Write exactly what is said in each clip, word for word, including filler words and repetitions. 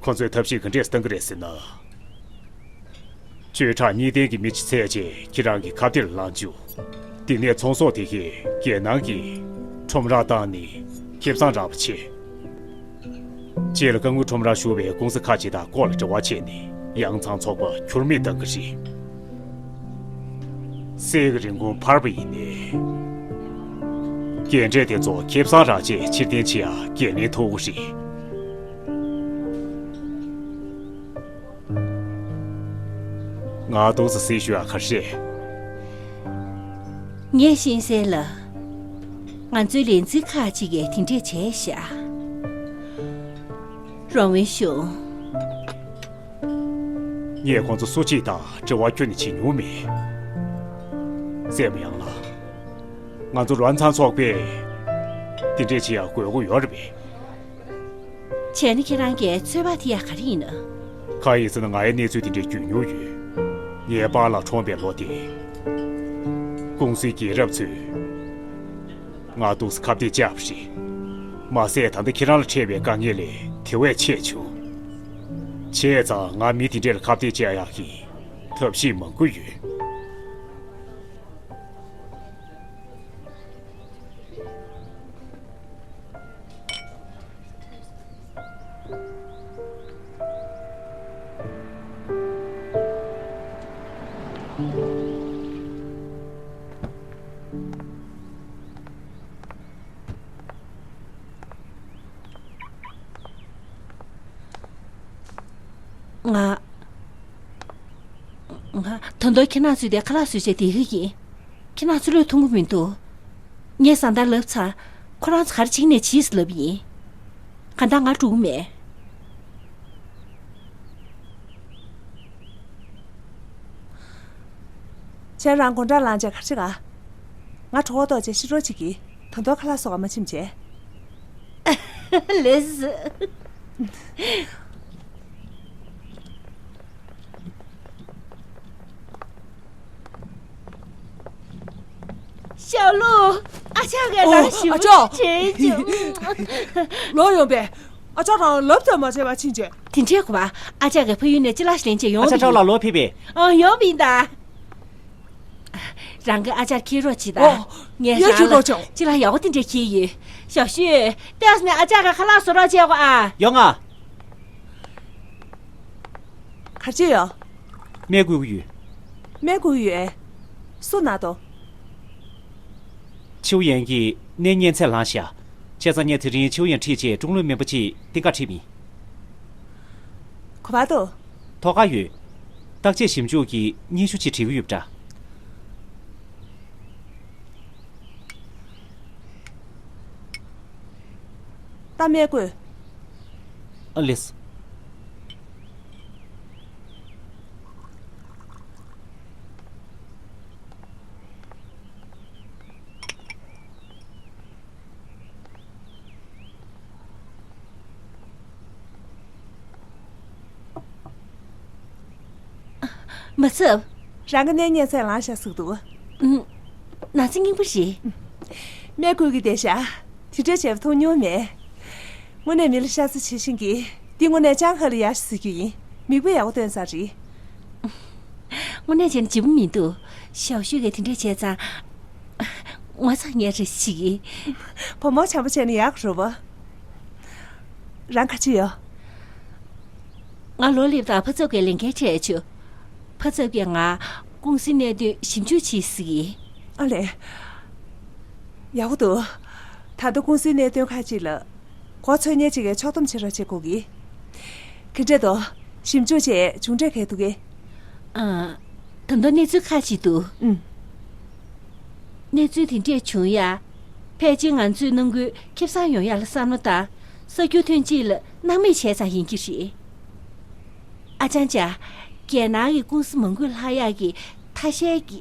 ཁོ་ཚོས་ཐབས་ཤེས་ག་འདྲས་བཏང་གི་རེད་ཟེར་ན། བཅད་ཁྲ་གཉིས་ལྡན་གྱི་མི་ཅིག་འཚོལ་བྱས་ཁྱེད་རང་གི་ཁ་གཏད་ལ་བླངས་བཅུག་དེ་ནས་ཚོང་ཟོག་དེ་གས་རྒྱལ་ནང་གི་ཁྲོམ་རར་བཏང་ནས་ཁེ་བཟང་རག་པ་བྱེད། རྗེས་ལ་སྐུ་ངོ་ཁྲོམ་རར་ཞུགས་པའི་ཀུང་སི་ཁག་ཅིག་དང་སྐོར་ལ་འབྲེལ་བ་བྱས་ནས་ཡང་ཚང་ཚོགས་པ་ཁྱུར་མིད་བཏང་གི་རེད། གསེར་གྱི་རིན་གོང་འཕར་བ་ཡིན་ནའི། རྒྱན་སྤྲས་དེ་ཚོ་ཁེ་བཟང་རག་རྗེས་ཕྱིར་འཐེན་བྱེད་ཡ་འགན་ལེན་ཐུབ་ཀྱི་རེད། ང་ཏོག་ཙམ་གསལ་ཞུ་ཡ་ག་རེ་རེད། ངས་ཤེས་གསལ་ལ། ང་ཚོའི་ལས་འཛིན་ཁག་ཅིག་གིས་དེ་འདྲས་བྱས་ཤག་རོང་བན་ཞུང་། ངས་ཁོང་ཚོ་སུ་གཅིག་དང་འབྲེལ་བ་ཁྱོན་ནས་བྱེད་མྱོང་མེད། སྲས་མོ་ཡང་ལགས། ང་ཚོ་རོན་ཚང་ཚོགས་པས་དེ་འདྲས་བྱེད་ཡ་དགོས་མཁོ་ཡོད་རེད་པས། བྱས་ན་ཁྱེད་རང་གིས་ཚོད་དཔག་དེ་ཡ་ག་རེ་ཡིན་ན། གང་ཡིན་ཟེར་ན་ང་ཡི་གནས་ཚུལ་དེ་འདྲའི་བརྒྱུད་མྱོང་ཡོད། ངའི་པཱ་ལགས་གྲོངས་པའི་ལོ་དེ། ཀུང་སིའི་རྒྱལ་རབས་ཚོས་ང་ཏོག་ཙམ་ཁ་གཏད་བཅག་པ་རེད། མ་ཟད་ད་ལྟ་ཁྱེད་རང་ལ་འཕྲད་པའི་དཀའ་ངལ་ལས་དེ་བས་ཆེ་བྱུང་། བྱས་ཙང་ང་མི་དེ་འདྲ་ལ་ཁ་གཏད་བཅག་ཡག་གི་ཐབས་ཤེས་མང་པོ་ཡོད། ང་། ང་། ད་དུང་ཁྱེད་རང་ཚོའི་དེ་ཁ་ལག་བཟོས་བྱས་བསྡད་ཀྱི་ཡིན། ཁྱེད་རང་ཚོ་བློས་ཐོངས་ཀྱི་མི་འདུག་ངས་བཟའ་ཟླར་ལབ་ཚར། ཁོ་རང་ཚོ་ག་རེ་བྱེད་ནས་བྱིས་སུ་ལབ་ཡིན། གང་ལྟར་ང་འགྲོ་གི་མེད། ཁྱེད་རང་དགོང་དག་ལངས་བྱས་ག་རེ་བྱེད་ག་ང་གྲོད་ཁོག་ལྟོགས་བྱས་ཤི་གྲོགས་བྱེད་ཀྱི། ད་དུང་ཁ་ལག་བཟོ་ག་མ་ཕྱིན་བྱས། ལེས། ཞའོ་ལུ། ཨ་ཅག་གིས་ཨོ། རང་ཞིབ་ཨ་ཅག་བྱེད་ཅིང་། ལོག་ཡོང་པས། ཨ་ཅག་རང་ལབ་ཙམ་མ་བྱས་པར་ཕྱིན་བྱས། དེ་འདྲའི་གོ་བ། ཨ་ཅག་གིས་ཕ་ཡུལ་ནས་ཅི་ལགས་ཤིག་ལེན་བྱས་ཡོང་ཨ་ཅག་བི་ཁྲོ་ལ་ལོ་ཕེབས་པས། ཨང་། ཡོང་བི་ད། རང་གི་ཨ་ཅག་ཁྱེར་རོགས་བྱེད་ད། ཨོ། ངས་ཡ་རང་ཁྱེར་ལ་རོགས་བྱུང་། ཅི་ལ་ཡག་པོ་དེ་འདྲ་ཁྱེར་ཡོད། ཞའོ་ཤུས། ལྟས་ནས་ཨ་ཅག་གི་ཁ་ལག་བཟོ་རོགས་བྱེད་གོ་ཨ། ཡོང་ང་། ག་རེ་བྱེད་ཡོད། སྨན་བསྐུར་གི་ཡོད། སྨན་བསྐུར་གི་ཡོད། སུ་ན་དོ། ཆིའུ་ཡན་གྱིས་ནད་རྙེད་ཚད་ལངས་ཤག་བྱས་ཙང་ངས་དེ་རིང་ཆིའུ་ཡན་ཁྲིད་བྱས་ཀྲུང་ལུགས་སྨན་པ་ཅིག་གཏན་འཁེལ་ཁྲིད་པ་ཡིན། ག་པར་འདུག་ཐོག་ཁར་ཡོད། བརྟག་དཔྱད་ཞིབ་འཇུག་གི་སྙན་ཞུ་ཅིག་བྲིས་ཀྱི་ཡོད་པ་འདྲ། ད་སྨན་བསྐུར། ཨ་ལེས། མ་ཚབ། རང་གི་ནད་རྙེད་ཚད་ལངས་ཤག་ཟེར་གྱི་འདུག་ཨུམ། ན་ཚ་སྙིང་པོ་རེད། སྨན་བསྐུར་གྱི་བསྡད་ཤག་དེ་འདྲ་བྱས་པ་མཐོང་མྱོང་མེད། དངོས་གནས་མི་ལ་ཤ་ཚ་བྱེད་ཤེས་ཀྱི། འདི་དངོས་གནས་ཅང་ཧ་ལི་ཡ་ཞིག་ཟེར་རྒྱུ་ཡིན། མིག་དཔེ་ཡག་པོ་སྟོན་ས་རེད། དངོས་གནས་བྱས་ན་བརྗེད་པོ་མི་འདུག་ཞའོ་ཤུས་ཀྱིས་དེ་འདྲ་བྱས་ཙང་། ངོ་ཚ་ངས་རེ་ཞིག་ཡིན། བུ་མོ་བྱམས་པོ་བྱས་ན་ཡག་རེད་པ། རང་ག་རེ་བྱེད་ཡོད། ང་ལོ་སླེབས་དང་ཕ་ཚབ་ཀྱི་ལས་འགན་འཕྲད་བྱུང་། ཕ་ཚབ་ཀྱིས་ང་ཀུང་སིའི་གནད་དོན་ཞིབ་འཇུག་བྱེད་ཟེར་གྱི། ཨ་ལས། ཡག་པོ་འདུག་ད་ལྟ་ཀུང་སིའི་གནད་དོན་ཁག་ཅིག་ལ། གོ་ཚོད་སྙེག་ཅིག་གིས་ཕྱོགས་བསྡོམས་བྱེད་རོགས་བྱེད་དགོས་ཀྱི། ག་འདྲས་འདུག་ཞིབ་འཇུག་བྱས་བྱུང་འབྲས་ག་རེ་འདུག་གས། ཨ། ད་དུང་གནས་ཚུལ་ཁག་ཅིག་འདུག་ཨུམ། གནས་ཚུལ་དེ་འདྲས་བྱུང་ཡ། ཕལ་ཆེར་ང་ཚོས་ནང་ཁུལ་ཁེ་བཟང་ཡོང་ཡ་ལ་བསམ་བློ་བཏང་། གསར་འགྱུར་ཐོན་རྗེས་ལ་སྣང་མེད་བྱས་ཙང་ཡིན་གྱི་རེད། ཨ་ཅང་ཅག་རྒྱལ་ནང་གི་ཀུང་སི་མང་པོ་ལྷག་ཡག་གི་ཐ་ཤལ་གྱི་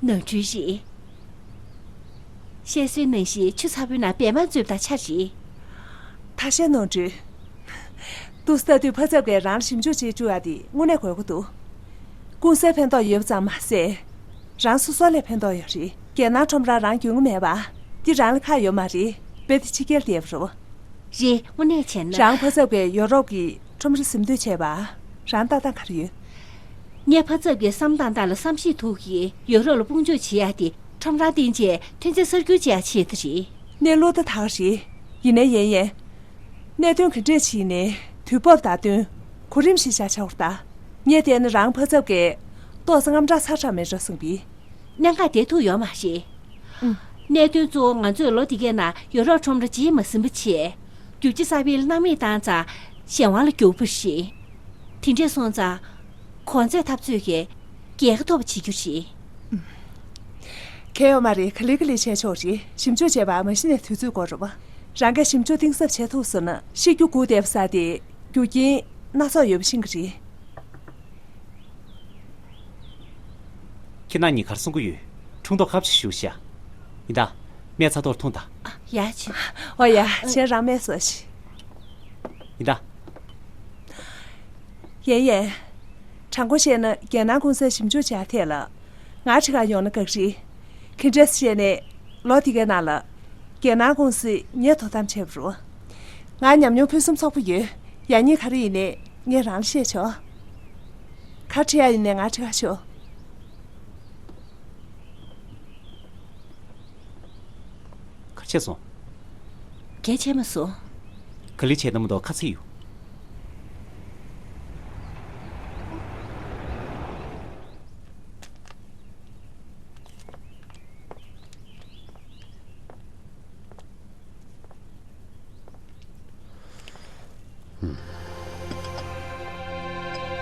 ནོར་འཁྲུལ་རེད། བཤད་སྲོལ་ནང་བཞིན་ཆུ་ཚ་པོའི་ནང་བལ་མ་འཛུལ་བ་དང་ཆ་རེད། ཐ་ཤལ་ནོར་འཁྲུལ། འདུག་སེ་ལྟ་དུས་ཕ་ཚབ་ཀྱིས་རང་ལ་ཞིབ་འཇུག་བྱེད་བཅུག་ཡ་དེ་དངོས་གནས་དགོས་མཁོ་འདུག་ཀུང་སིར་ཕན་ཐོགས་ཡོད་པ་ཙམ་མ་ཟད། རང་སོ་སོ་ལ་ཕན་ཐོགས་ཡོད་རེད། རྒྱལ་ནང་ཁྲོམ་རར་རང་རྒྱུས་མངའ་མེད་པ། འདི་རང་ལ་ཁག་ཡོད་མ་རེད། དཔེ་དེ་ཕྱི་རྒྱལ་བསྡད་པ་རེད། རེད། དངོས་གནས་བྱས་ན། རང་ཕ་ཚབ་ཀྱིས་ཡོ་རོབ་ཀྱི་ ཁྲོམ་ར་ཟིན་འདོད་བྱས་པ། རང་ལྟ་སྟངས་ག་རེ་ཡོད། ངས་ཕ་ཚབ་ཀྱི་བསམ་སྟངས་ལྟར་ལ་བསམ་ཤེས་ཐུག་གིས་ཡོ་རོབ་ལ་དཔུང་འཇུག་བྱེད་ཡ་དེ་ཁྲོམ་ར་བསྟན་རྗེས་ཐོན་རྫས་གསར་སྒྱུར་བྱེད་ཡ་ཆེད་དུ་རེད། གནས་ལུགས་ད་དག་རེད། ཡིན་ནའི་ཡན་ཡན། གནད་དོན་ག་འདྲས་ཞིག་ནས་དུས་བབ་དང་བསྟུན་གོ་རིམ་ཞིག་བཞག་ཆོག་ད། ངས་བལྟས་ན་རང་ཕ་ཚབ་ཀྱི་ཏོག་ཙམ་དངངས་སྐྲག་ཚ་དྲགས་མེད་འགྲོ་བསམ་གི། གནད་འགག་བསྡད་ཐུབ་ཡོད་མ་རེད། ཨང་། གནད་དོན་གཙོ་བོ་ང་ཚོས་ལོ་འདི་གའི་ནང་ཡོ་རོབ་ཁྲོམ་ར་རྗེས་མ་ཟིན་པ་བྱས། རྒྱུ་ཆ་གསར་སྤེལ་ལ་སྣང་མེད་བཏང་ཙང་གཞན་དབང་ལ་རྒྱུག་པ་རེད། དེ་འདྲས་སོང་ཙང་། གོང་ཚད་འཐབ་རྩོད་ཀྱིས་རྒྱལ་ཁ་ཐོབ་པ་བྱེད་རྒྱུ་རེད། གལ་ཡོད་མ་རེད། ག་ལེ་ག་ལེ་བྱས་ཆོག་རེད། ཞིབ་འཇུག་བྱས་པ་མ་གཞི་ནས་དུས་ཚོད་འགོར་རོ། རང་གིས་ཞིབ་འཇུག་གཏིང་ཟབ་བྱས་ཐུབ་སོང་ན་ཤི་རྒྱུ་སྒུག་བསྡད་པ་ས་དེ་རྒྱུ་རྐྱེན་སྣ་ཚོགས་ཡོད་པ་ཤེས་ཀྱི་རེད། ཁྱེད་རང་གཉིས་ག་རེ་གསུང་གི་ཡོད། འཁྲུངས་ཐོག་ཁ་པོ་ཞིག་བཞུགས་ཤག་ཡིན་ད། སྨན་ཚ་ཐོར་འཐུང་དང་། ཡ་ཆི། ཨོ་ཡ། ཁྱེད་རང་སྨན་ཟོས་ཤིག་ཡིན་ད། ཡན་ཡན། དྲང་པོ་བཤད་ན་རྒྱལ་ནང་གུང་སེང་ཞིབ་འཇུག་བྱ་ཐད་ལ། ང་ཁྲི་ཁ་ཡོང་ན་དགའ་གི་རེད། ག་འདྲས་བཤད་ནས་ལོ་དེ་གའི་ནང་ལ། རྒྱལ་ནང་གུང་སེང་ངས་དོ་དམ་བྱས་པ་རུ། ང་ཉམས་མྱོང་ཕུན་སུམ་ཚོགས་པོ་ཡོད། ཡག་ཉེས་ག་རེ་ཡིན་ནའི་ངས་རང་ལ་བཤད་ཆོག་ག་ཁྲི་ཡ་ཡིན་ནའི་ང་ཁྲི་ཁ་ཤོག་ག་རེ་བྱས་སོང་། གལ་ཆེ་མ་སོང་། ག་ལེ་བྱས་ན་མ་གཏོགས་ཁ་ཚིག་ཡོད།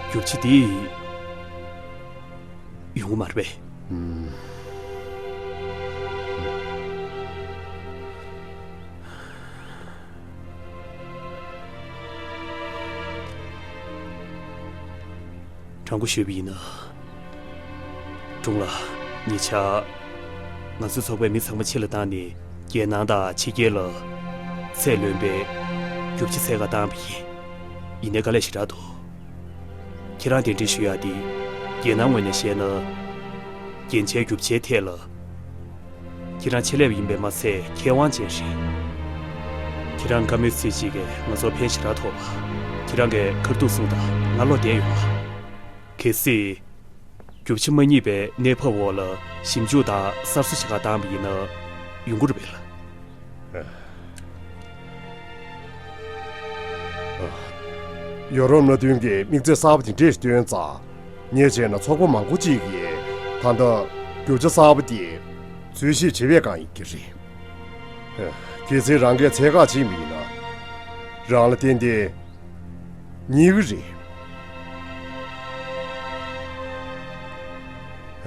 རྒྱུག་ཆ་འདི་ཡོང་གི་མ་རེད་པས། དྲང་པོ་ཞུས་པ་ཡིན་ན། ཀྲུང་ལགས། ཉེ་ཆར། ང་ཚོའི་ཚོགས་པས་མི་ཚང་མ་ཕྱི་ལ་བཏང་ནས་རྒྱལ་ནང་དང་ཕྱི་རྒྱལ་ལ་ཚད་ལོན་པའི་རྒྱུ་ཆ་འཚོལ་ག་བཏང་བ་ཡིན། ཡིན་ནའི་དཀའ་ལས་ཞེ་དྲག་འདུག་ཁྱེད་རང་གདན་འདྲེན་ཞུ་ཡག་འདི་རྒྱལ་ནང་ངོས་ནས་བཤད་ན། རྒྱན་ཆའི་རྒྱུ་ཆའི་ཐད་ལ། ཁྱེད་རང་ཆེད་ལས་པ་ཡིན་པས་མ་ཚད་མཁས་དབང་ཅན་རེད། ཁྱེད་རང་བཀའ་མོལ་ཚིག་གཅིག་གིས་ང་ཚོར་ཕན་ཞེ་དྲག་ཐོགས་པ། ཁྱེད་རང་གིས་ཁ་ཐུག་གསུངས་དང་ང་བློ་བདེ་ཡོང་བ། གལ་སྲིད། རྒྱུ་ཆ་མ་རྙེད་པའི་གནས་བབ་འོག་ལ་ཞིབ་འཇུག་དང་གསར་བཟོ་བྱེད་ག་བཏང་བ་ཡིན་ན་ཡོང་གི་རེད་པས་ལགས། ཡོ་རོབ་མནའ་མཐུན་གྱིས་དམིགས་ཚད་གསར་པ་དེ་འདྲས་བཏོན་ཙང་། ངས་བྱས་ན་ཚོགས་པ་མང་པོ་ཅིག་གིས་ད་ལྟ་རྒྱུ་ཆ་གསར་པ་དེ་འཚོལ་ཞིབ་བྱེད་པའི་སྒང་ཡིན་གྱི་རེད། གལ་སྲིད་རང་གིས་འཚོལ་ག་ཕྱིན་པ་ཡིན་ན། རང་ལ་ཏན་ཏན་རྙེད་ཀྱི་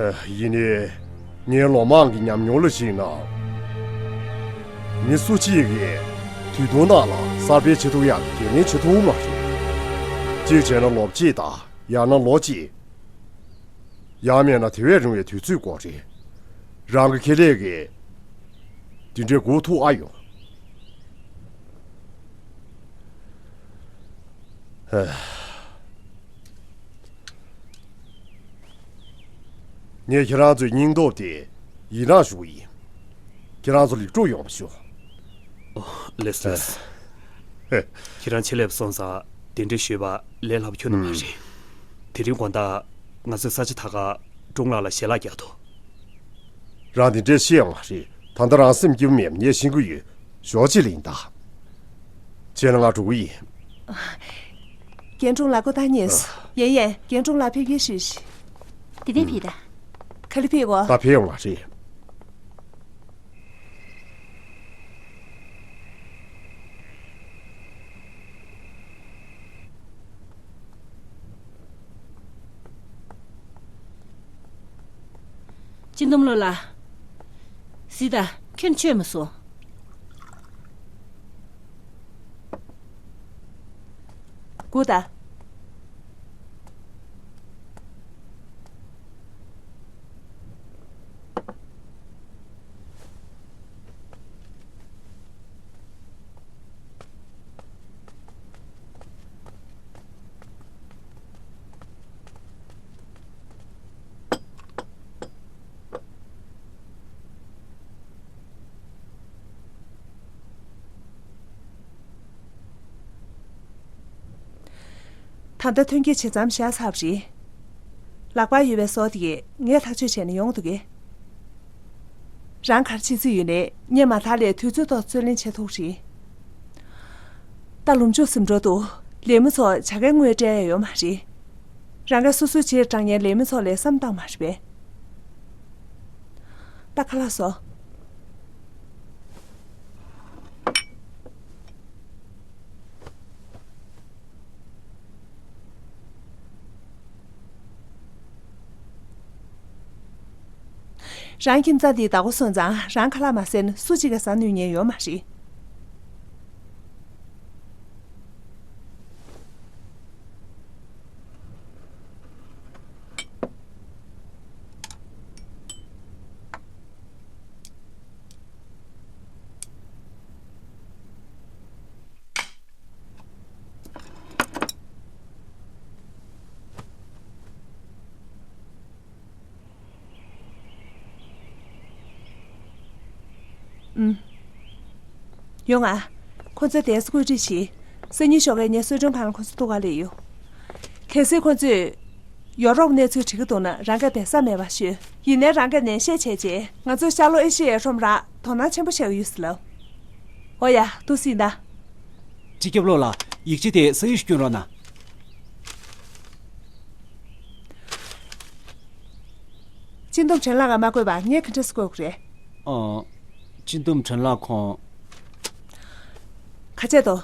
རེད། ཡིན་ནའི། ངའི་ལོ་མང་གི་ཉམས་མྱོང་ལ་གཞིགས་ན། མི་སུ་གཅིག་གིས་དུས་ཐུང་ནང་ལ་གསར་སྤེལ་བྱེད་ཐུབ་ཡག་འགན་ལེན་བྱེད་ཐུབ་མ་རེད། གཅིག་བྱས་ན་ལོ་གཅིག་དང་ཡང་ན་ལོ་གཅིག་ཡང་མིན་ན་དེ་བས་རིང་བའི་དུས་ཚོད་འགོར་རེད། རང་གི་ཁེ་ལས་ཀྱིས་དེ་འདྲའི་སྒུག་ཐུབ་ཨ་ཡོང་། ངས་ཁྱེད་རང་ཚོའི་སྙིང་སྟོབས་དེ་ཡིད་རངས་ཞུ་གི་ཡིན། ཁྱེད་རང་ཚོ་ལེགས་གྲུབ་ཡོང་བ་ཞུ། ཨོ། ལགས་སོ། ལགས་སོ། ཧེ། ཁྱེད་རང་ཆེད་ལས་པ་སོང་ཙང་གདན་འདྲེན་ཞུས་པ་ལས་སླ་པོ་ཁྱོན་ནས་མ་རེད། དེ་རིང་དགོང་དག་ང་ཚོས་ས་ཆ་ད་ག་ཀྲུང་ལགས་ལ་ཞལ་ལག་རྒྱག་ཐུབ། རང་དེ་འདྲས་བཤད་ཡོང་བ་རེད། ད་ལྟ་རང་སེམས་སྐྱིད་པོ་མེད་པ་ངས་ཤེས་ཀྱི་ཡོད། ཞོགས་ཅིག་ལ་ཡིན་ད། བྱས་ན་ང་འགྲོ་གི་ཡིན། རྒན་ཀྲུང་ལགས་སྐུ་ཐང་ཉེས་སོ། ཡན་ཡན། རྒན་ཀྲུང་ལགས་ཕེབས་སྐྱེལ་ཞུས་ཤིག་དེ་དེ་ཕིག་ད། ག་ལེ་ཕེབས་གོ། ད་ཕེབས་ཡོང་བ་རེད། སྤྱི་འདོམས་བློ་ལ། སི་ད་ཁྱོད་ཆོས་མ་སོང་། སྒུག་ད། ད་ལྟ་ཐོན་སྐྱེད་བྱེད་མཚམས་བཞག་ཚར་བ་རེད། ལག་པར་ཡོད་པའི་སོ་དེ་ངས་ཐག་གཅོད་བྱས་ན་ཡོང་འདུག་གས། རང་ག་རེ་བྱེད་རྩིས་ཡོད་ནའི་སྔོན་མ་ཐག་ལས་དུས་ཚོད་ཐོག་རྩོད་ལེན་བྱེད་ཐུབ་རེད། ད་ལོ་མཇུག་ཟིན་འགྲོ་འདུག་ལས་མི་ཚོ་བྱ་དགའི་དངུལ་སྤྲད་ཡ་ཡོད་མ་རེད། རང་གིས་སོ་སོའི་རྗེས་འབྲང་མཁན་ལས་མི་ཚོ་ལས་བསམ་བཏང་མ་རེད་པས། ད་ཁ་ལག་བཟོ། རང་ཁྱིམ་ཚང་འདིའི་བདག་པོ་སོང་ཙང་རང་ཁ་ལག་མ་ཟས་ན་སུ་གཅིག་གིས་ཟ་ནུས་མཁན་ཡོད་མ་རེད། ཨུམ། ཡོང་ང་། ཁོ་ཚོའི་བསྡད་ས་བཀོད་སྒྲིག་བྱེད། སང་ཉིན་ཞོགས་ཀས་ངས་གསོལ་མགྲོན་ཁང་ལ་ཁོ་ཚོ་གཏུག་ག་སླེབས་ཡོང་། གལ་སྲིད་ཁོ་ཚོས་ཡོ་རོབ་གནས་ཚུལ་དྲི་གི་འདུག་ན་རང་གིས་སྦྱིན་བདག་མེད་པ་ཤོད། ཡིན་ནའི་རང་གིས་ནན་བཤད་བྱས་རྗེས་ང་ཚོའི་ཤར་ལྷོ་ཨེ་ཤི་ཡའི་ཁྲོམ་ར་དོ་སྣང་ཆེན་པོ་བྱེད་ཀྱི་ཡོད་ཟེར་ལབ། འོ་ཡ། འདུག་སེ་ཡིན་ད། སྤྱི་ཁྱབ་བློན་ལགས། ཡིག་ཆ་དེ་ས་ཡིག་ཞིག་བསྐྱོན་རོགས་གནང་། སྤྱི་འདོམས་ཁྲེན་ལགས་ཀྱིས་མ་བསྐོས་པར་ངས་ག་འདྲས་སེ་བསྐོ་དགོས་རེད། ཨ། སྤྱི་འདོམས་ཁྲེན་ལགས་ཁོང་། ག་བྱས་དོ།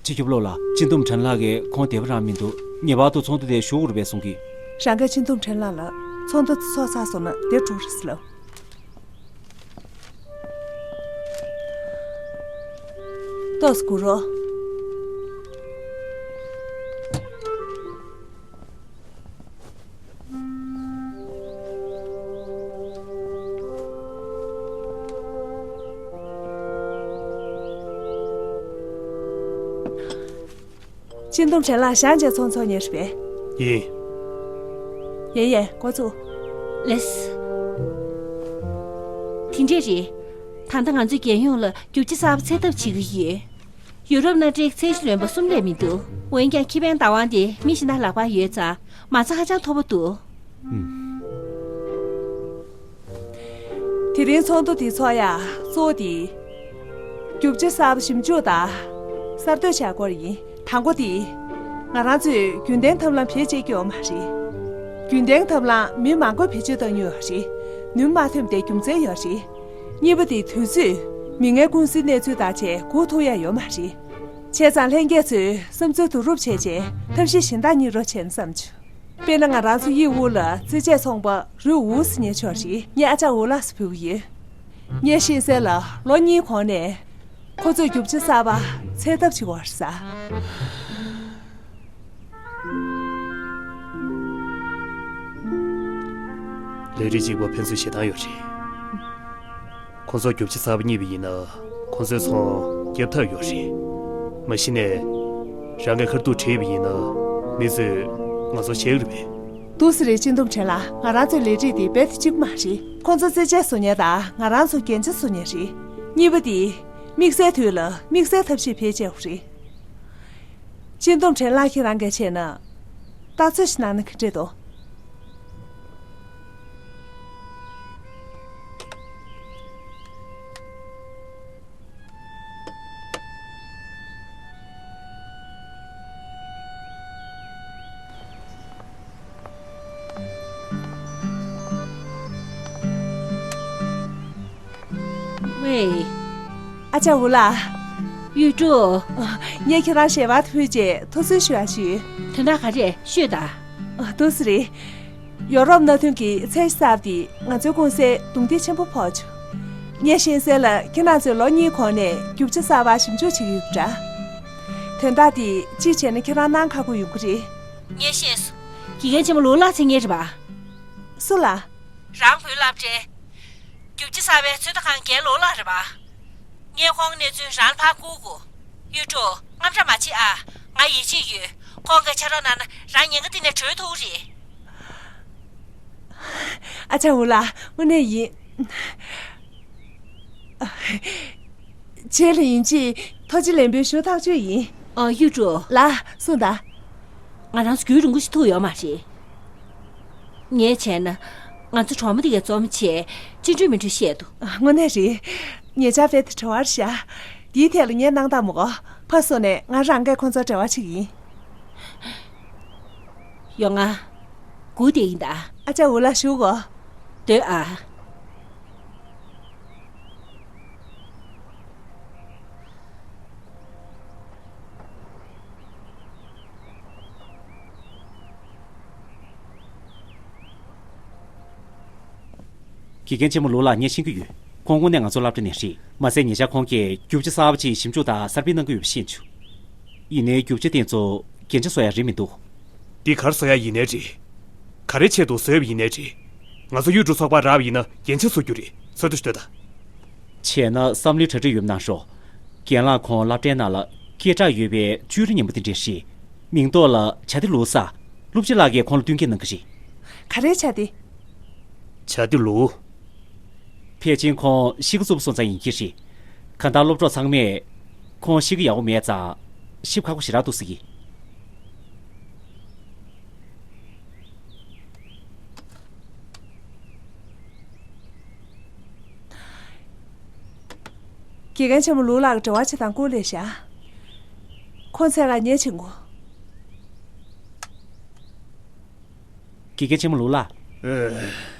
སྤྱི་ཁྱབ་བློན་ལགས། སྤྱི་འདོམས་ཁྲེན་ལགས་ཀྱིས་ཁོང་བདེ་པོ་རང་མི་འདུག་ངེས་པར་དུ་ཚོགས་འདུ་དེ་ཞུ་དགོས་རེད་པས་གསུང་གི། རང་གིས་སྤྱི་འདོམས་ཁྲེན་ལགས་ལ་ཚོགས་འདུ་དེ་ཚོགས་ཚར་སོང་ན་འདིར་འགྲོ་རོགས་ཟེར་ལབ། ཏོག་ཙམ་སྒུག་རོགས། སྤྱི་འདོམས་ཁྲེན་ལགས། ཞག་གཅིག་ཚོགས་འཚོགས་མཁན་རེད་པས། ཡིན། ཡིན་ཡིན། འགོ་བཙུགས། ལགས་སོ། དེ་འདྲས་རེད། ད་ལྟ་ང་ཚོས་རྒྱལ་ཡོངས་ལ་རྒྱུ་ཆ་གསར་པ་ཚད་ཐབས་བྱེད་ཀྱི་ཡོད། ཡུ་རོབ་ནང་ཀྲིག་ཚད་གཞི་ལོན་པ་གསུམ་ལས་མི་འདུག་འོན་ཀྱང་ཁེ་ཕན་བདག་དབང་དེ་མི་གཞན་དག་ལག་པར་ཡོད་ཙང་མ་རྩ་ཧ་ཅང་མཐོ་པོ་འདུག་ཨུམ། དེ་རིང་ཚོགས་འདུ་འདི་ཚོགས་ཡ་གཙོ་བོ་དེ། རྒྱུ་ཆ་གསར་པ་ཞིབ་འཇུག་དང་གསར་གཏོད་བྱ་སྐོར་ཡིན། དང་པོ་དེ། ང་རང་ཚོས་རྒྱུན་ལྡན་ཐབས་ལམ་བེད་སྤྱད་ཀྱི་ཡོད་མ་རེད། རྒྱུན་ལྡན་ཐབས་ལམ་མི་མང་པོས་བེད་སྤྱོད་བཏང་མྱོང་ཡོད་རེད། ནུས་མ་ཐོན་པའི་རྒྱུ་མཚན་ཡོད་རེད། གཉིས་པ་དེ་དུས་ཚོད། མི་ངན་ཀུང་སིའི་གནས་ཚུལ་དང་བཅས་སྒུག་ཐུབ་ཡ་ཡོད་མ་རེད། བྱས་ཙང་ལྷན་རྒྱས་ཚོས་བསམ་ཚུལ་བསྡུ་རུབ་བྱས་རྗེས་ཐབས་ཤེས་གཞན་དག་གཉེར་རོགས་བྱས་ན་བསམ་བྱུང་། དཔེར་ན་ང་རང་ཚོ་དབྱིན་ཝུའུ་ལ་རྩེད་ཆས་ཚོང་པ་རུས་ཝུའུ་ཟེར་མཁན་ཅིག་ཡོད་རེད། ངས་ཨ་ཅག་ཝུའུ་ལགས་སུ་ཕུལ་གྱི་ཡོད། ངས་ཤེས་གསལ་ལ་ལོ་གཉིས་གོང་ནས་ཁོ་ཚོས་རྒྱུ་ཆ་གསར་པ་ཚད་ཐབས་བྱེད་དགོས་རེད་ཟེར། ལས་རིགས་གཅིག་པ་ཕན་ཚུན་ཞེ་སྡང་ཡོད་རེད། ཁོང་ཚོ་རྒྱུ་ཆ་གསར་པ་རྙེད་པ་ཡིན་ན་ཁོང་ཚོའི་ཚོང་བརྒྱབ་ཐབས་ཡོད་རེད། མ་གཞི་ནས་རང་གི་ཁ་ཐུག་བྲིས་པ་ཡིན་ན་མི་ཚོས་ང་ཚོ་ཞེད་ཀྱི་རེད་པས། འདུག་སེ་རེད། སྤྱི་འདོམས་ཁྲེན་ལགས། ང་རང་ཚོའི་ལས་རིགས་འདི་རྦད་དེ་གཅིག་པ་མ་རེད། ཁོང་ཚོ་རྩེད་ཆས་བཟོ་མཁན་དང་ང་རང་ཚོ་རྒྱན་ཆ་བཟོ་མཁན་རེད། གཉིས་པ་དེ། དམིགས་བསལ་དུས་ལ་དམིགས་བསལ་ཐབས་ཤེས་བེད་སྤྱད་དགོས་རེད། སྤྱི་འདོམས་ཁྲིམས་ལག་ཁྱེད་རང་གིས་བྱས་ན། ལྟ་ཚོད་ཞིག་གནང་ན་ག་འདྲ་འདུག་ཝེ། ཨ་ཅག་འུ་ལགས། གཡུ་སྒྲོན། ངས་ཁྱེད་རང་ཞལ་པར་དེ་ཕུལ་རྗེས་ཐུགས་གསོ་ཞུ་ཡག་ཞུས། དོན་དག་ག་རེ་ཤོད་དང་། ཨ། འདུག་སེ་རེད། ཡོ་རོབ་མནའ་མཐུན་གྱི་ཚད་གཞི་གསར་པ་དེས་ང་ཚོའི་གུང་སེང་རྡུང་རྡེག་ཆེན་པོ་ཕོག་བྱུང་། ངས་ཤེས་གསལ་ལ་ཁྱེད་རང་ཚོས་ལོ་གཉིས་གོང་ནས་རྒྱུ་ཆ་གསར་པ་ཞིབ་འཇུག་བྱེད་ཀྱི་ཡོད་པ་འདྲ། དོན་དག་དེ་ཅིག་བྱས་ན་ཁྱེད་རང་གནང་ཁག་པོ་ཡོང་གི་རེད། ངས་ཤེས་སོང་། དགེ་རྒན་ཆེན་མོ་ལུའུ་ལགས་མཚན་སྙན་རེད་པ། སུ་ལ། རང་བོད་སློབ་གྲྭའི་རྒྱུ་ཆ་གསར་པའི་ཚོད་ལྟ་ཁང་རྒན་ལུའུ་ལགས་རེད་པ། ངས་ཁོང་གནས་ཚུལ་རང་ལ་ཕར་བསྐུར་དགོས། གཡུ་སྒྲོན། དངངས་སྐྲག་མ་བྱེད་ཨ། ང་ཡིད་ཆེས་ཡོད། ཁོང་གིས་ཕྱག་རོགས་གནང་ན་རང་ཉེན་ཁ་འདི་ནས་གྲོལ་ཐུབ་ཀྱི་རེད། ཨ་ཅག་འུ་ལགས། དངོས་གནས་ཡིན། རྗེས་ལ་ཡིན་གཅིག་ཐུགས་རྗེ་ལན་འབུལ་ཞུ་ཐག་ཆོད་ཡིན། ཨ། གཡུ་སྒྲོན། ལགས། གསུངས་དང་། ང་རང་ཚོ་རྒྱུན་རིང་པོ་ཞིག་ཐུག་ཡོད་མ་རེད། ངས་བྱས་ན། ང་ཚོ་གྲོགས་མོ་དེ་གའི་འཛོམས་བྱས་ཅི་འགྲོ་མི་འགྲོ་བཤད་འདུག་ཨ། དངོས་གནས་རེད། ཉེ་ཆར་དཔེ་དེ་བྲེལ་བ་རེད་ཤག་དེའི་ཐད་ལ་ངས་གནང་སྟངས་མི་གོ། ཕར་སོང་ནས་ང་རང་གིས་ཁོང་ཚོར་འབྲེལ་བ་བྱེད་ཀྱི་ཡིན། ཡོང་ང་། སྒུག་བསྡད་ཡིན་ད། ཨ་ཅག་འུ་ལགས་བཞུགས་གོ། སྡོད་ཨ། དགེ་རྒན་ཆེན་མོ་ལུའུ་ལགས་ངས་ཤེས་ཀྱི་ཡོད། ཁོང་དངོས་གནས་ང་ཚོའི་སློབ་གྲྭ་ནས་རེད། མ་ཟད་ཉེ་ཆར་ཁོང་གིས་རྒྱུ་ཆ་གསར་པ་ཅིག་ཞིབ་འཇུག་དང་གསར་སྤེལ་གནང་གི་ཡོད་པ་ཤེས་བྱུང་། ཡིན་ནའི་རྒྱུ་ཆ་དེ་ཚོ་རྒྱན་ཆ་བཟོ་ཡག་རེད་མི་འདུག་འདི་ག་རེ་བཟོ་ཡག་ཡིན་ནའི་རེད། ག་རེ་ཆེད་དུ་བཟོས་པ་ཡིན་ནའི་རེད། ང་ཚོ་གཡུ་སྒྲོན་ཚོགས་པར་རག་པ་ཡིན་ན་རྒྱན་ཆ་བཟོ་རྒྱུ་རེད། ཚོད་ལྟ་ཞུ་དང་། བྱས་ན་བསམ་བློའི་གྲ་སྒྲིག་ཡོད་པ་གནང་ཤོག་རྒན་ལགས་ཁོང་སློབ་གྲྭའི་ནང་ལ་སྐད་གྲགས་ཡོད་པའི་བཅུད་རིགས་ཉམས་པོ་དེ་འདྲས་རེད། མིང་ཐོག་ལ་བྱ་ཏི་ལུའུ་ཟེར། སློབ་སྤྱི་ལགས་ཀྱིས་ཁོང་ལ་བསྟུན་མཁས་གནང་གི་རེད། ག་རེ་བྱ་ཏི། བྱ་ཏི་ལུའུ། ཕལ་ཆེར་ཁོང་གཤིས་ཀ་རྩུབ་པོ་སོང་ཙང་ཡིན་གྱི་རེད། གང་ལྟར་སློབ་གྲོགས་ཚང་མས་ཁོང་གཤིས་ཀ་ཡག་པོ་མེད་ཙང་ཞིབ་ཁག་པོ་ཞེ་དྲག་འདུག་ཟེར་གྱི། དགེ་རྒན་ཆེན་མོ་ལུའུ་ལགས་ཀྱི་འབྲེལ་བ་བྱེད་སྟངས་སྐོར་ལས་བཞག་ཁོང་ཚད་ལ་ཉེ་ཆེ་ངོ་། དགེ་རྒན་ཆེན་མོ་ལུའུ་ལགས། ཨེ།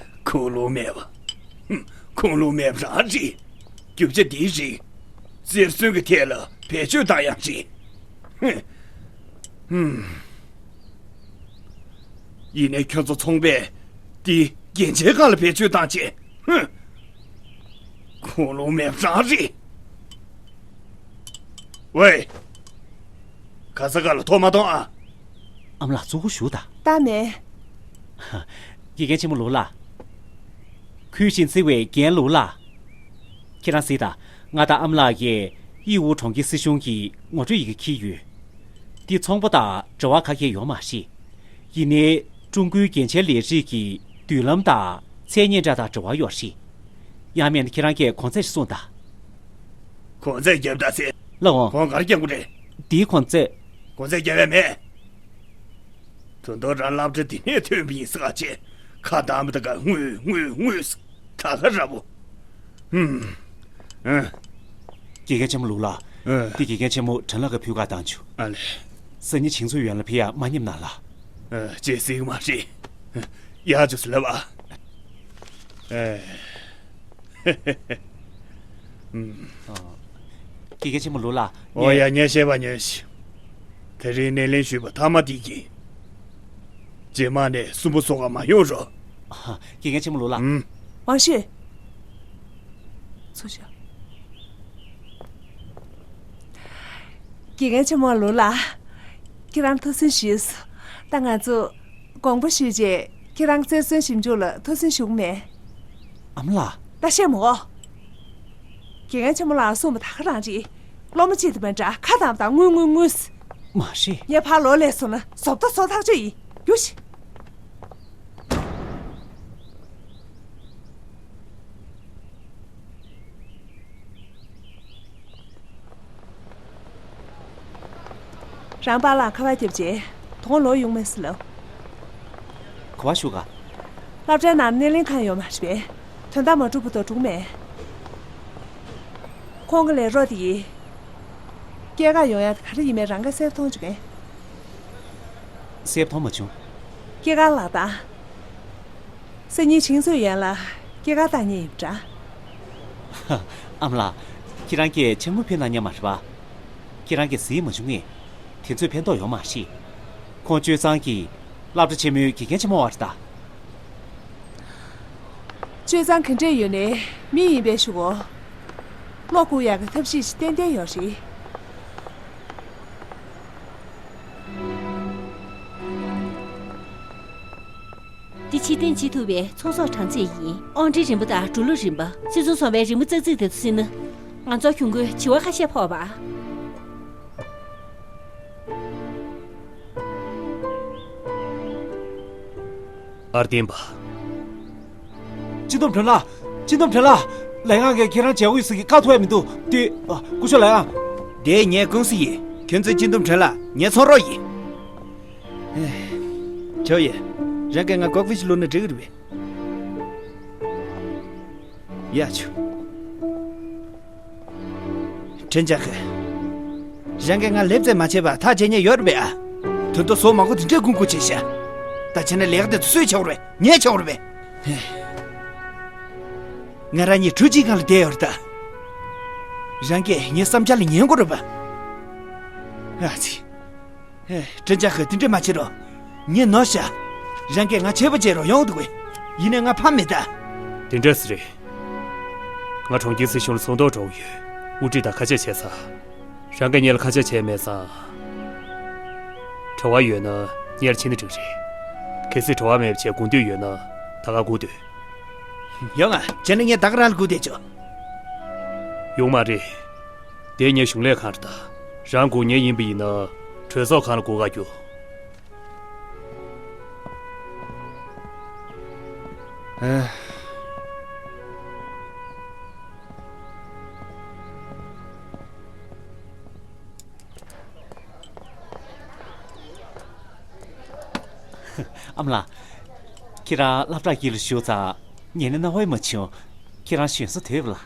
ཁུངས་ལུང་མེད་པ། ཧུམ། ཁུངས་ལུང་མེད་པ་རང་རེད། རྒྱུ་ཆ་འདིའི་རིགས། རྩེར་སོན་གྱི་ཐད་ལ་བེད་སྤྱོད་བཏང་ཡག་རེད། ཧུམ། ཧུམ། ཡིན་ནའི་ཁྱོད་ཚོ་ཚོང་པས་འདི་རྒྱན་ཆའི་སྒང་ལ་བེད་སྤྱོད་བཏང་བྱས། ཧུམ། ཁུངས་ལུང་མེད་པ་རང་རེད། ཝེ། ག་ས་ག་ལ་ཐོག་མ་གཏོང་ཨ། ཨ་མ་ལགས་གཙོ་བོ་ཞུ་དང་། ད་མེད། དགེ་རྒན་ཆེན་མོ་ལུའུ་ལགས། གུས་ཤིང་བརྩི་བའི་རྒན་ལུའུ་ལགས། ཁྱེད་རང་གཟིགས་དང་། ང་དང་ཨ་མ་ལགས་ཀྱིས་དབྱི་ཝུའུ་གྲོང་ཁྱེར་སྲིད་གཞུང་གི་ངོ་སྤྲོད་ཡི་གེ་འཁྱེར་ཡོད། འདི་ཚོང་པ་དང་འབྲེལ་བ་ག་གེ་ཡོད་མ་རེད། ཡིན་ནའི་ཀྲུང་གོའི་རྒྱན་ཆའི་ལས་རིགས་ཀྱི་མདུན་ལམ་དང་མཚན་སྙན་གྲགས་དང་འབྲེལ་བ་ཡོད་རེད། ཡང་མིན་ན་ཁྱེད་རང་གིས་གོང་ཚད་ཞིག་གསུངས་དང་། གོང་ཚད་བརྒྱབ་ད་ཟེར། ལགས་འོང་། གོང་ག་རེ་རྒྱག་དགོས་རེད། འདིའི་གོང་ཚད། གོང་ཚད་རྒྱབ་ཡ་མེད། ད་དུང་རང་སློབ་གྲྭ་འདི་ནས་ཐོན་པ་ཡིན་ས་ག་བྱས། ཁ་གཏམ་པ་ད་ག་དངུལ་དངུལ་དངུལ་ཟེར། ད་ག་ར་བོ། ཧུམ། ཨ། དགེ་རྒན་ཆེན་མོ་ལུའུ་ལགས། ཨ། འདི་དགེ་རྒན་ཆེན་མོ་ཁྲེན་ལགས་ཀྱིས་ཕུལ་ཁ་བཏང་བྱུང་། ཨ་ལེ། སང་ཉིན་བྱིངས་ཚོགས་ཡོད་ལ་ཕེབས་ཡག་མ་ཉེས་ན་ལ། ཨ། ཅི་ཟེར་གྱི་མ་རེད། ཡག་བྱུང་ཟེར་ལབ་ཨ། ཨེ། ཨུམ། དགེ་རྒན་ཆེན་མོ་ལུའུ་ལགས། ཨོ་ངས། ཡ། ངས་བཤད་པ་ཉོན་ཞིག་དེ་རིང་སྣེ་ལེན་ཞུས་པ་མཐའ་མ་དེ་ཡིན། རྗེས་མ་ནས་སུན་པོ་བཟོ་ག་མ་ཡོང་རོགས། ཨ། དགེ་རྒན་ཆེན་མོ་ལུའུ་ལགས། ཨུམ། ཝང་ཤུས། ཚུར་ཤོག་དགེ་རྒན་ཆེན་མོ་ལུའུ་ལགས། ཁྱེད་རང་ཐུགས་སུན་ཞུས་སོང་། ད་ང་ཚོ་དགོངས་པ་ཞུས་རྗེས་ཁྱེད་རང་རྩེར་སོན་ཞིབ་འཇུག་ལ་ཐུགས་སུན་ཞུ་གི་མེད། ཨ་མ་ལགས། ད་བཤད་མོ། དགེ་རྒན་ཆེན་མོ་ལགས་གསུངས་པ་ད་ག་རང་རེད། སློབ་མ་གཅིག་དང་མི་འདྲ་ཁ་གཏམ་དང་དངུལ་དངུལ་དངུལ། མ་རེད། ངས་ཕར་ལོག་སླེབས་སོང་ན་བཟོ་ལྟ་བཟོ་ཐག་ཆོད་ཡིན། རྒྱུགས་ཤིག་རང་པཱ་ལགས་ཁ་པར་བརྒྱབ་རྗེས་དོ་དགོང་ལོག་ཡོང་མེད་ཟེར་ལབ། ག་པར་ཞུ་ག་སློབ་གྲྭའི་ནང་སྣེ་ལེན་ཁང་ཡོད་མ་རེད་པས། དོན་དག་མ་འགྲུབ་བར་དུ་འགྲོ་གི་མེད། ཁོང་གི་ལས་རོགས་དེ་ཡིས། སྐྱེས་སྐར་ཡོང་ཡ་དེ་ག་རེ་ཡིན་མིན་རང་གིས་གསལ་པོ་མཐོང་བྱུང་ངས། གསལ་པོ་མཐོང་མ་བྱུང་། སྐྱེས་སྐར་ལགས་དང་། སང་ཉིན་ཆིང་ཚུའུ་ཡན་ལ་སྐྱེས་སྐར་བཏང་མཁན་ཡིན་པ་འདྲ། ཨ་མ་ལགས། ཁྱེད་རང་གིས་ཆང་བུ་ཕུལ་གནང་མཁན་མ་རེད་པ། ཁྱེད་རང་གིས་གཟིགས་མ་བྱུང་ངས། དེ་ཚོས་ཕན་ཐོགས་ཡོད་མ་རེད། ཁོང་སྤྱོད་གཙང་གི་སློབ་གྲྭ་ཆེན་མོའི་དགེ་རྒན་ཆེན་མོ་བ་རེད་ད། སྤྱོད་གཙང་ག་འདྲས་ཡོད་ནའི་མི་ཡིན་པའི་ཞུ་གོ། བློ་བཀུག་ཡག་གི་ཐབས་ཤེས་ཤིག་ཏན་ཏན་ཡོད་རེད། འདི་ཕྱིར་འཐེན་བྱེད་ཐུབ་པའི་ཚོང་ཟོག་གྲངས་རྩིས་ཡིན། དབང་འབྲེལ་རིམ་པ་དང་འགྲོ་ལུགས་རིམ་པ། སིལ་ཚོང་ཚོང་པའི་རི་མོ་ཙག་ཙིག་དེ་ཚོ་བསྲིས་ན། ང་ཚོར་གྱོང་གུན་བྱེ་བ་ཁ་ཤས་ཕོག་པ། ཨར་བརྟན་པ། སྤྱི་འདོམས་དྲུང་ལགས། སྤྱི་འདོམས་དྲུང་ལགས། ལས་ཁང་གིས་ཁྱེད་རང་མཇལ་དགོས་ཟེར་གྱི་བཀའ་ཐོབ་ཡ་མི་འདུག་དུས། ཨ། སྐུ་ཞབས་ལས་ཁང་། དེ་ངའི་ཀུང་སི་ཡིན། ཁྱོད་ཚོའི་སྤྱི་འདོམས་དྲུང་ལགས་ངའི་ཚོང་རོགས་ཡིན། ཨེ། ཇོ་ཡེ། རང་གིས་ང་གོག་ཕི་ཞིག་བླུགས་ན་འགྲིག་གི་རེད་པས། ཡ་ཆུ། དྲིན་ཅན་ཧེ། རང་གིས་ང་ལེབ་རྩེས་མ་བྱས་པ་ཐག་བཅད་མཁན་ཡོད་རེད་པས་ཨ། དོན་དུ་ཟོག་མང་པོ་དེ་འདྲས་དགོས་མཁོ་ཆེ་ཤག་ད་བྱས་ན་ལས་ཀ་དེ་ཚོ་སུས་བྱེད་དགོས་རེད། ངས་བྱེད་དགོས་རེད་པས། ང་རང་གཉིས་གྲུ་གཅིག་སྒང་ལ་བསྡད་ཡོད་རེད་ད། རང་གིས་ངའི་བསམ་འཆར་ལ་ཉན་དགོས་རེད་པ། ཨ་ཙི། ཧེ། དྲིན་ཅན་ཧེ། དེ་འདྲས་མ་བྱེད་རོགས། ངས་ནོར་ཤག་རང་གིས་ང་ཆད་པ་བཅད་རོགས་ཡོང་འདུག་གས། ཡིན་ནའི་ང་ཕམ་མེད་ད། དེ་འདྲས་རེད། ང་གྲོང་ཁྱེར་སྲིད་གཞུང་ལ་ཚོགས་འདུར་འགྲོ་གི་ཡོད། དབུ་ཁྲིད་དང་ཁ་ཆད་བྱས་ཚར། རང་གིས་ངེད་ལ་ཁ་ཆད་བྱས་མེད་ཙང་། བྲེལ་བ་ཡོད་ན་ངེད་ལ་ཕྱིན་ན་འགྲིག་རེད། གལ་སྲིད་བྲེལ་བ་མེད་པ་བྱས་སྒུག་འདོད་ཡོད་ན་ད་ག་སྒུག་སྡོད། ཡོང་ང་། བྱས་ན་ངས་ད་ག་རང་ལ་སྒུག་བསྡད་ཆོག་ཡོང་མ་རེད། དེ་ངའི་གཞུང་ལས་ཁང་རེད་ད། རང་སྒུག་མཁན་ཡིན་པ་ཡིན་ན་གྲོས་ཚོགས་ཁང་ལ་སྒུག་ག་རྒྱུགས། ཨ། ཨ་མ་ལགས། ཁྱེད་རང་སློབ་གྲྭ་དཀྱིལ་ལ་བཞུགས་ཙང་ཉལ་ནས་སྣང་བ་མ་བྱུང་། ཁྱེད་རང་གཞོན་བཟོ་དོད་པ་ལ།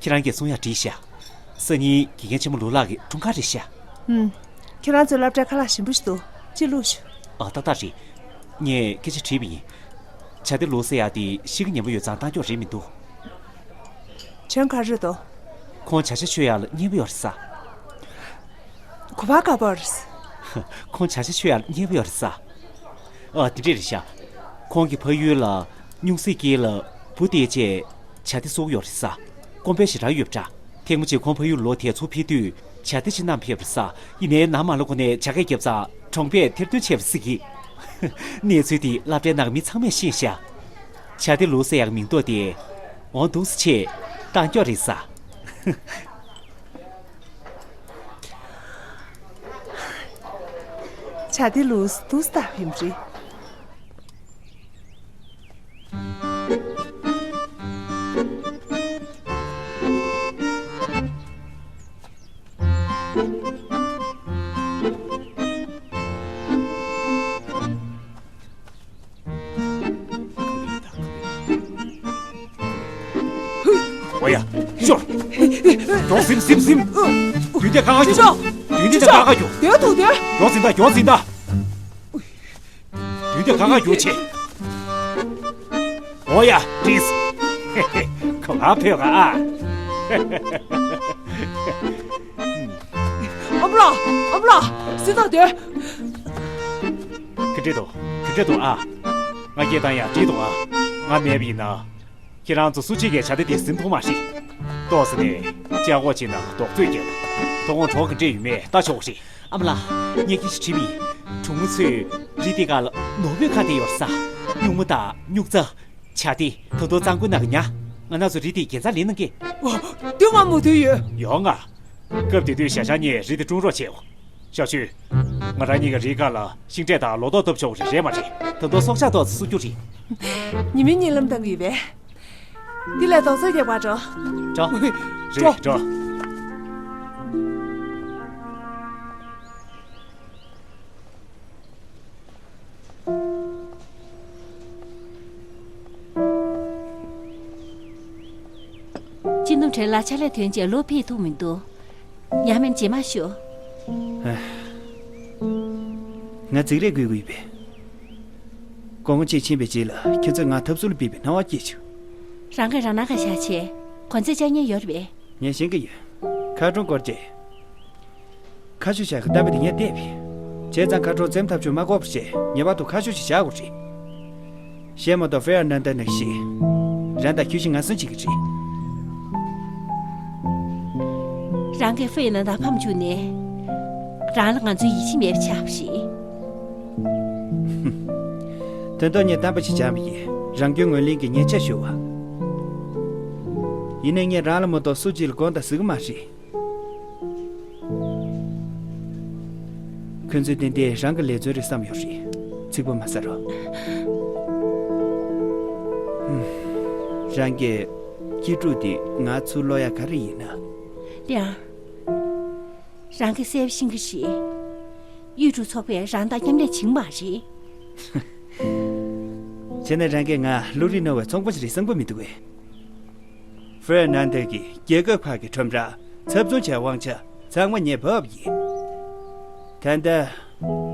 ཁྱེད་རང་གིས་གསུང་ཡག་བྲིས་ཤག་སང་ཉིན་དགེ་རྒན་ཆེན་མོ་ལུའུ་ལགས་ཀྱི་འཁྲུངས་སྐར་རེད་ཤག་ཨུམ། ཁྱེད་རང་ཚོའི་སློབ་གྲྭའི་ཁ་ལག་ཞིམ་པོ་ཞིག་འདུག་ཅིག་བླུགས་ཤོག་ཨ། ཏག་ཏག་རེད། ངས་སྐད་ཆ་དྲིས་པ་ཡིན། བྱ་དེ་ལུའུ་ཟེར་ཡག་དེ་གཤིས་ཀ་ངན་པ་ཡོད་ཙང་བཏང་ཀྱོག་རེད་མི་འདུག་བྱས་ན་ག་རེ་རེད་དོ། ཁོང་བྱ་ཆ་མཆོད་ཡག་ལ་མཉེས་པོ་ཡོད་རེད་ས། གོ་བ་དཀར་པོ་རེད། ཁོང་བྱ་ཆ་མཆོད་ཡག་ལ་མཉེས་པོ་ཡོད་རེད་ས། ཨ། དེ་འདྲས་རེད་ཤག་ཁོང་གི་ཕ་ཡུལ་ལ་སྨྱུག་རྩེ་དཀྱིལ་ལ་བུ་བསྡད་བྱས་བྱ་དེ་གསོ་གི་ཡོད་རེད་ས། དཀོན་པོ་ཞེ་དྲག་ཡོད་པ་འདྲ། ཐེངས་མ་གཅིག་ཁོང་ཕ་ཡུལ་ལོག་དེར་ཚུར་ཕེབས་དུས་བྱ་དེ་ཅིག་བསྣམས་ཕེབས་པ་རེད་ས། ཡིན་ནའི་ནམ་མ་ལོག་གོང་ནས་བྱ་སྐད་བརྒྱབ་ཙང་གྲོང་པས་ཐེར་འདོན་བྱས་པ་རེད་ཟེར་གི། གནས་ཚུལ་དེ་སློབ་གྲྭའི་ནང་མི་ཚང་མས་ཤེས་ཤག་བྱ་དེ་ལུའུ་ཟེར་ཡག་མིང་འདོགས་དེ། འོ་འདུག་སེ་བྱས་བཏང་ཀྱོག་རེད་ས། བྱ་དེ་ལུས་དུས་ལྟ་བུ་ཡིན་པ་རེད། འོ་ཡ། ཤོག་མགྱོགས་ཟིན་ཟིན་ཟིན། མདུན་དེ་ཁ་ཁ་རྒྱུག་མདུན་དེ་ཁ་ཁ་རྒྱུག་དེ་ཐུག་དེ། མགྱོགས་ཟིན་ད། མགྱོགས་ཟིན་ད། མདུན་དེ་ཁ་ཁ་རྒྱུག་ཆེ། འོ་ཡ། བྲིས། ག་བ་ཕེབས་ག་ཨ། ཨ་མ་ལགས། ཨ་མ་ལགས། སེམས་ཐག་དེ། ག་འདྲས་འདུག་ག་འདྲས་འདུག་ཨ། ང་སྐད་བཏང་ཡག་བྲིས་འདུག་ཨ། ང་མེད་པ་ཡིན་ན། ཁྱེད་རང་ཚོ་སུ་གཅིག་གིས་བྱ་དེ་དེ་ཟིན་ཐུབ་མ་རེད། ཏོག་ཙམ་ནས་ལྕགས་སྒོ་གཅིག་ནང་རྡོག་བརྫོས་བརྒྱབ། དོ་དགོང་གྲོགས་ག་འདྲས་ཡོད་མེད་ལྟ་ཆོག་གི་རེད། ཨ་མ་ལགས། ངས་སྐད་ཆ་དྲིས་པ་ཡིན། གྲོང་མི་ཚོས་རི་དེ་སྒང་ལ་ནོར་བུའི་ཁ་དེ་ཡོད་ས། སྨྱུག་མ་དང་སྨྱུག་རྩ། བྱ་དེ་ད་དུང་གཙང་པོའི་ནང་གི་ཉ། ང་རང་ཚོ་རི་དེའི་རྒྱལ་རྩར་ལེན་གནང་གི། ཨོ། དེ་ང་མོས་མཐུན་ཡོད། ཡོང་ང་། སྐབས་དེ་དུས་ཞ་ཞང་གཉིས་རི་དེ་དཀྲུག་རོགས་བྱེད། ཞའོ་ཆུས། ང་རང་གཉིས་ཀྱིས་རིའི་ཁ་ལ་ཤིང་འབྲས་དང་ལོ་ཏོག་བཏབ་ཆོག་གི་རེད། རེད་མ་རེད། ད་དུང་སྲོག་ཆགས་ཏོག་ཙམ་གསོ་རྒྱུ་རེད། ཉི་མའི་གཉིད་ལམ་བཏང་གི་ཡོད་པས། འདི་ལས་རྡོག་རྩ་རྒྱག་པར་འགྲོ། འགྲོ། རེད། འགྲོ། ཁྱིམ་དུ་བྲེལ་ལ་ཕྱག་ལས་ཐོན་རྗེས་ལོ་ཕེབས་ཐུབ་མི་འདུག་ཡང་མིན་རྗེས་མ་ཞུ། ང་རྫིག་རེས་དགོས་ཀྱི་ཡོད་པས། དགོང་མོ་གཅིག་ཕྱིན་པའི་རྗེས་ལ་ཁྱེད་ཚོས་ང་ཐབ་ཚུལ་སྤེལ་བའི་སྣང་བ་སྐྱེས་བྱུང་། རང་གིས་རང་ན་ག་བཞག་བྱས་གོ་འཛོལ་བཅག་ཉེན་ཡོད་རེད་པས། ངས་ཤེས་ཀྱི་ཡོད། ཁ་གྲོང་སྐོར་རྗེས། ཁ་ཤུ་བཞག་གི་གཏམ་དཔེ་དེ་ངས་བལྟས་པས། བྱས་ཙང་ཁ་གྲོང་འཛེམ་ཐབས་བྱུང་མ་དགོས་པ་བྱས་ངེས་པར་དུ་ཁ་ཤུ་ཞིག་བཞག་དགོས་རེད། གཞན་མ་གཏོགས་ཧྥེ་ཨར་ནན་ད་ནག་ཤི། རང་དང་ཁྱོད་ཤི་ང་གསོན་བྱེད་ཀྱི་རེད། རང་གིས་ཧྥེ་ཨར་ནན་ད་ཕམ་བཅུག་ནས། རང་ལ་ང་ཚོའི་ཡིད་ཆེས་མེད་པ་ཆགས་པ་རེད། དོན་དག་ངས་གཏམ་དཔེ་ཞིག་སྦྱངས་པ་ཡིན། རང་སྐྱོན་ངོས་ལེན་གྱི་ཉེས་ཆད་ཞུ་བ། ཡིན་ནའི་ངས་རང་ལ་མ་གཏོགས་སུ་གཅིག་ལ་དགོངས་དག་ཟེར་གྱི་མ་རེད། ཁོ་ཚོས་དེ་འདྲའི་རང་གི་ལས་རྩོལ་རེད་བསམ་ཡོད་རེད། ཚིག་པ་མ་ཟ་རོགས། ཧུམ། རང་གི་སྐྱིད་སྡུག་དེ་ང་ཚུར་སློག་ཡ་ག་རེ་ཡིན་ན། ལིའང་། རང་གིས་གསལ་པོ་ཤེས་ཀྱི་རེད། ཡུས་ཀྲུའུ་ཚོགས་པས་རང་དང་མཉམ་ལས་བྱེད་ཀྱི་མ་རེད། བྱས་ན་རང་གིས་ང་བློ་རིག་རྣོ་བའི་ཚོང་པ་ཞིག་རེད་བསམ་གྱི་མི་འདུག་གས། ཧྥེ་ནན་ཏེ་གིས་རྒྱལ་ཁབ་ཁག་གི་ཁྲོམ་ར་ཚབ་བཙོང་བྱས་དབང་ཆ་ཚང་མ་ངས་བབས་ཡིན། ད་ལྟ་